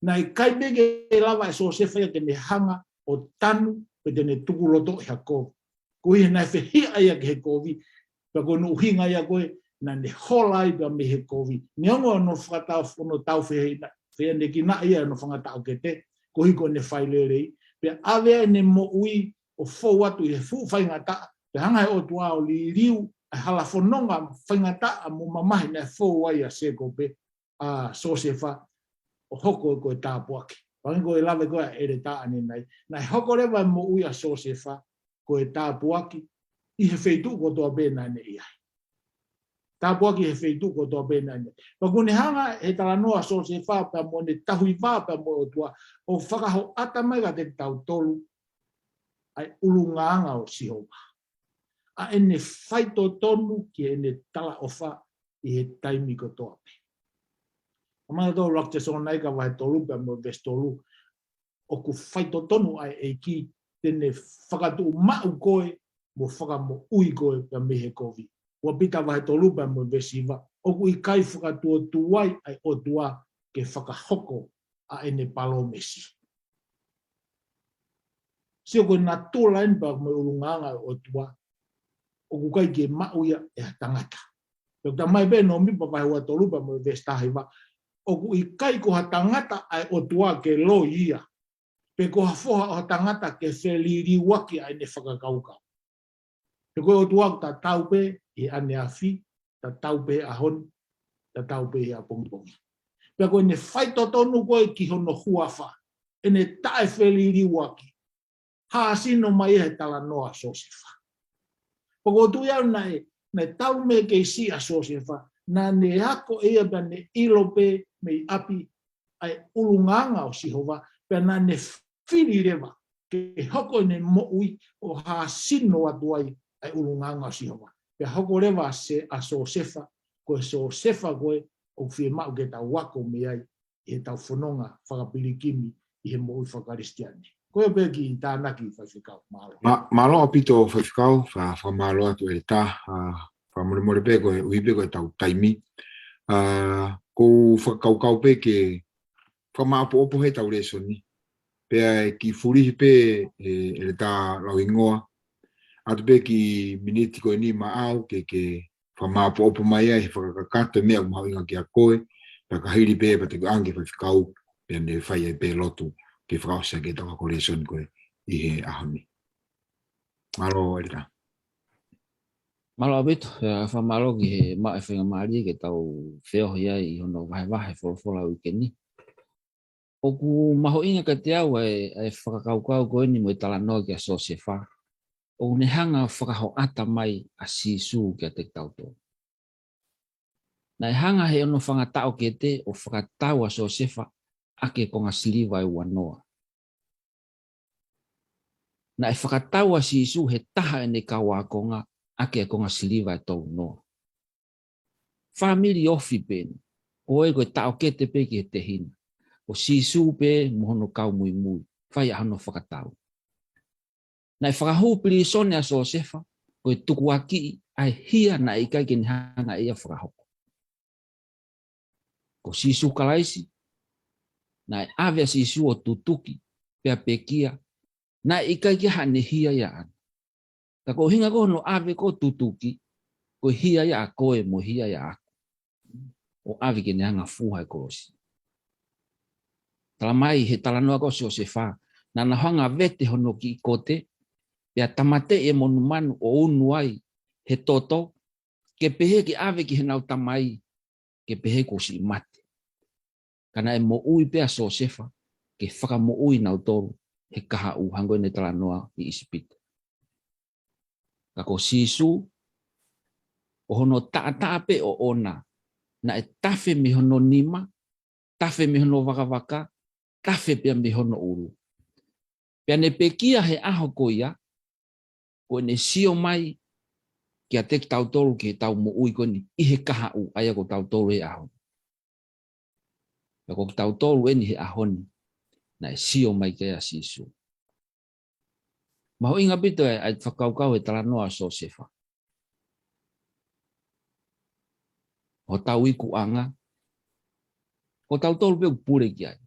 Naʻe ʻikai pē ke lava ʻe Siosefa ia ke ne hanga ʻo tanu pe te ne tukulotoʻi ha kovi. Koeʻuhi naʻe fehiʻa ia ki he kovi, pea ko hono ʻuhinga ia ko ē naʻa ne hola ai pea mei he kovi. Neongo hono fakatau, hono tau fehiʻa, fehiʻanekinaʻi ia hono fanga taʻokete, koeʻuhi ko ʻene fai lelei. Pea ʻave ʻene moʻui ʻo fou atu ʻi he fuʻu faingataʻa, pea hanga he ʻOtua ʻo liliu ʻa e hala fononga faingataʻa mo mamahi naʻe fou ai ʻa Sēkope, ʻa Siosefa, ʻo hoko ko e tāpuaki. Pea hangē ko e lave ko ē ʻa ʻEletā ʻanenai. Naʻe hoko leva e moʻui ʻa Siosefa, ko e tāpuaki ʻi he feituʻu kotoa pē naʻa ne ʻi ai. Tāpuaki he feituʻu kotoa pē naʻa ne. Pea kuo ne hanga he talanoa ʻa Siosefa pea mo ʻene tauhi vā pea mo e ʻOtua ʻo fakahoʻata mai kiate kitautolu ʻa e ʻulungaanga ʻo Sihova. ʻA ʻene faitotonu ki heʻene talaʻofa ʻi he taimi kotoa pē. ʻA mai tau Luke Tesalonaika vahe tolu pea mo e veesi tolu, ʻoku faitotonu ʻa e ʻEiki te ne fakatuʻumaʻu koe mo fakamoʻui koe pea mei he kovi. Ua Pita vahe tolu pea mo e veesi hiva, ʻoku ʻikai fakatuotuai ʻa e ʻOtua ke fakahoko ʻa ʻene palōmesi. Sio ko e natula eni pea mo e ʻulungaanga ʻo e ʻOtua, ʻoku ʻikai ke maʻu ia ʻe ha tangata. Pea ʻoku talamai pē ʻe Nōmipa vahe ua tolu pea mo e veesi taha hiva, ʻoku ʻikai ko ha tangata ʻa e ʻOtua ke loi ia, pe ko ha foha ʻo ha tangata ke feliliuaki ʻa ʻene fakakaukau. He ko e ʻOtua ʻoku tatau pē ʻi he ʻaneafi, tatau pē he ʻaho ni, tatau pē he ʻapongipongi. Pea ko ʻene faitotonu ko ē ki hono huafa, ʻene taʻefeliliuaki, hāsino mai he talanoa ʻa Siosefa. Pea ʻoku ou tui au naʻe, naʻe talu mei he kei siʻi ʻa Siosefa, naʻa ne ako ʻe ia pea ne ʻilo pē mei ʻapi ʻa e ʻulungaanga ʻo Sihova, pea naʻa ne fili leva ke hoko ʻene moʻui ʻo hāsino atu ai ʻa e ʻulungaanga ʻo Sihova. Pea hoko leva ʻa Sōsefa, ko e Sōsefa ko ē ʻoku fiemaʻu ke tau ako mei ai ʻi heʻetau fononga fakapilikimi ʻi he moʻui fakakalisitiane. Ko ia pē ki he tānaki, Faifekau. Mālō. Mālō ʻaupito Faifekau, fakamālō atu ʻEletā, fakamolemole pē ko e ʻuhi pē ko ʻetau taimi. Ko u fakakaukau pē ke fakamāʻopoʻopo heʻetau lēsoni. Pea ʻe kiʻi fulihi pē ʻEletā Lauhingoa atu pē kiʻi miniti ko eni maʻau ke ke fakamāʻopoʻopo mai ai he fakakakato e meʻa ʻoku mahuʻinga kia koe, pea ka hili pē pea te u ʻange ki he Faifekau, pea ne fai ai pē lotu ke fakaʻosi ʻaki ʻetau ako lēsoni ko ē ʻi he ʻaho ni. Mālō ʻEletā. Mālō ʻaupito, fakamālō ki he maʻu e faingamālie ke tau feohi ai ʻi hono vahevahe folofola ʻo e uike ni. ʻOku mahuʻinga kiate au ʻa e fakakaukau ko eni mo e talanoa kia Sōsefa. ʻOku ne hanga ʻo fakahoʻata mai ʻa Sīsū kiate kitautolu. Naʻe hanga ʻe hono fanga taʻokete ʻo fakatau ʻa Sōsefa ʻaki e konga siliva ʻe uanoa. Naʻe fakatau ʻa Sīsū ʻe he taha ʻene kau ākonga ʻaki e konga siliva ʻe tolunoa. Fāmili ofi pē eni, ko e, ko e taʻokete pē ki he tehina. Ko Sīsū pē mo hono kau muimui, fai ʻa hono fakatau. Naʻe fakahū pilīsone ʻa Sōsefa, ko e tukuakiʻi ʻa e hia naʻe ʻikai ke ne hanga ʻe ia ʻo fakahoko. Ko Sīsū Kalaisi, naʻe ʻave ʻa Sīsū ʻo tutuki, pea pekia, naʻe ʻikai ke ʻi ai haʻane hia ia ʻaʻana. Ka ko e ʻuhinga ko hono ʻave ko ē ʻo tutuki, ko e hia ia ʻa koe mo e hia ia ʻaʻaku. ʻO ʻave ke ne hanga ʻo fuha he kolosi. Talamai he talanoa ko ē ʻo Sōsefa, naʻa na hanga ʻo vete hono kiʻi kote, pea tāmateʻi e monumanu ʻo unu ai he toto, ke pehē ke ʻave ki heʻenau tamai, ke pehē kuo ʻosi mate. Ka naʻe moʻui pē ʻa Sōsefa, ke fakamoʻui kinautolu he kahaʻu, hangē ko ʻene talanoa ʻi ʻIsipite. Ka ko Sīsū, ʻo hono taʻataʻa pē ʻoʻona, naʻe tafe mei hono nima, tafe mei hono vakavaka, tafe pea mei hono ʻulu. Pea ne pekia he ʻaho ko ia, ko ʻene sio mai kiate kitautolu ke tau moʻui ko eni ʻi he kahaʻu, ʻa ia ko tautolu he ʻaho ni. Pea ko kitautolu eni he ʻaho ni, naʻe sio mai ki ai ʻa Sīsū. Mahuʻinga ʻaupito ʻa e fakakaukau he talanoa ʻo Sōsefa. Hotau ikuʻanga, ko tautolu pē ʻoku pule ki ai.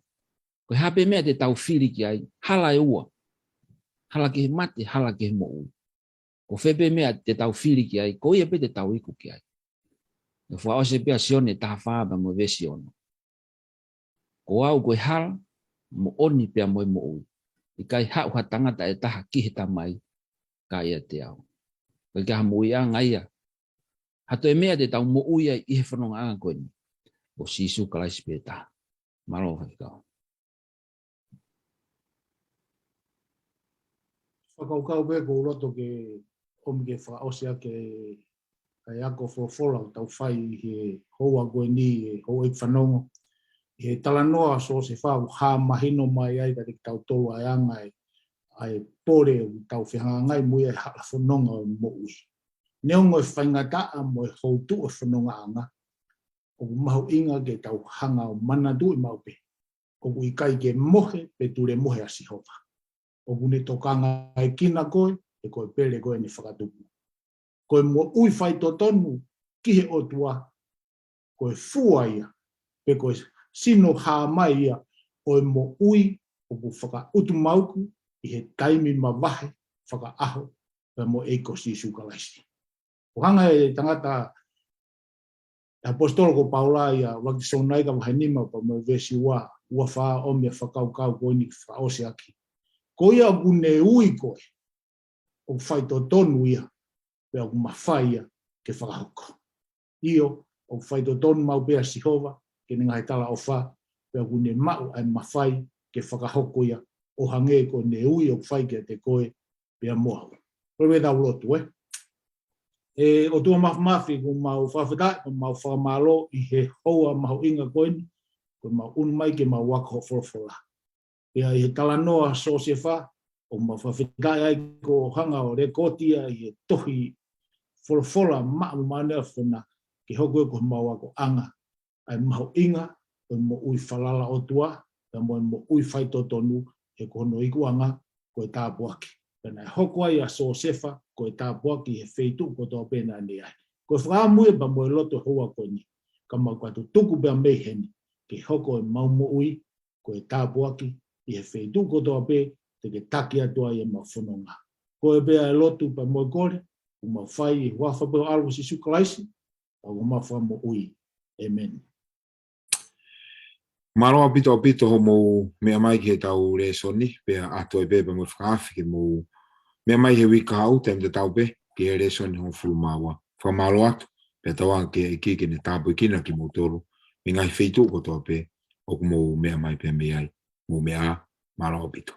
Ko e hā pē meʻa te tau fili ki ai, hala ʻe ua. Hala ki he mate, hala ki he moʻui. Ko fē pē meʻa te tau fili ki ai, ko ia pē te tau iku ki ai. ʻOku fakaʻosi pē ʻa Sione taha fā pea mo e veesi ono. Ko au ko e hala, moʻoni pea mo e moʻui. ʻIkai haʻu ha tangata ʻe taha ki he Tamai, ka ʻiate au. ʻIkai ha moʻuiʻanga ia. Ha toe meʻa te tau moʻui ai ʻi he fonongaʻanga ko eni. Ko Sīsū Kalaisi pē taha. Mālō Faifekau. Fakakaukau pē ʻoku ou loto ke ʻomi ke fakaʻosi ʻaki ʻa e ako folofola ʻoku tau fai ʻi he houa ko eni, ʻe houʻeiki fanongo. ʻI he talanoa ʻo Sōsefa ʻoku hā mahino mai ai kiate kitautolu ʻa e anga ʻa e, ʻa e pole ʻoku tau fehangahangai mo ia he hala fononga ʻo e moʻui. Neongo e faingataʻa mo e houtuʻu ʻo e fonongaʻanga, ʻoku mahuʻinga ke tau hanga ʻo manatuʻi maʻu pē. ʻOku ʻikai ke mohe pe tulemohe ʻa Sihova. ʻOku ne tokangaekina koe, he ko e pele ko ē ʻene fakatupu. Ko e moʻui faitotonu ki he ʻOtua, ko e fua ia, pe ko e sino hā mai ia ʻo e moʻui ʻoku fakaʻutumauku ʻi he taimi mavahe fakaʻaho pea mo e ʻEiki ko Sīsū Kalaisi. ʻOku hanga ʻe he tangata ʻe he ʻaposetolo ko Paula ia ʻo ʻuluaki Tesalonaika vahe nima pea mo e veesi ua, ua fā ʻo ʻomi ʻa e fakakaukau ko eni ke fakaʻosi ʻaki. Ko ia ʻoku ne ui koe, ʻoku faitotonu ia, pea ʻoku mafai ia ke fakahoko. ʻIo, ʻoku faitotonu maʻu pē ʻa Sihova, ki heʻene ngaahi talaʻofa, pea ʻoku ne maʻu ʻa e mafai ke fakahoko ia, ʻo hangē ko ʻene ui ʻoku fai kiate koe, pea mo au. Ko e meʻa tau lotu, ē. ʻE ʻOtua Māfimafi, ʻoku mau fakafetaʻi, ʻoku mau fakamālō ʻi he houa mahuʻinga ko eni, ʻoku mau ʻunu mai ke mau ako hoʻo folofola. Pea ʻi he talanoa ʻo Siosefa, ʻOku mau fakafetaʻi ai ko e hanga ʻo lekooti ia ʻi he tohi folofola maʻa mo maʻa ne afona ke hoko ia ko homau akoʻanga ʻa e mahuʻinga ʻo e moʻui falala ʻOtua, pea mo e moʻui faitotonu, he ko hono ikuʻanga ko e tāpuaki. Pea naʻe hoko ai ʻa Siosefa ko e tāpuaki he feituʻu kotoa pē naʻa ne ʻi ai. Ko e fakaʻamu ia pea mo e loto houa ko eni, ka mau ka tutuku pea mei heni, ke hoko ʻemau moʻui ko e tāpuaki ʻi he feituʻu kotoa pē te ke taki atu ai ʻemau fononga. Ko e pea e lotu pea mo e kole, ʻoku mau fai ʻi he huafa pē ʻo ho ʻAlo ko Sīsū Kalaisi, ʻa homau Fakamoʻui. ʻĒmeni. Mālō ʻaupito ʻaupito hoʻomou meʻa mai ki heʻetau lēsoni, pea ʻoatu ai pē pea mo e fakaafe ke mou meʻa mai he uike kahaʻu, taimi tatau pē ki he lēsoni hongofulu mā ua. Fakamālō atu, pea tauange ki he ʻEiki ke ne tāpuekina kimoutolu mei he ngaahi feituʻu kotoa pē ʻoku mou meʻa mai pē mei ai. Mou meʻa ā, mālō ʻaupito.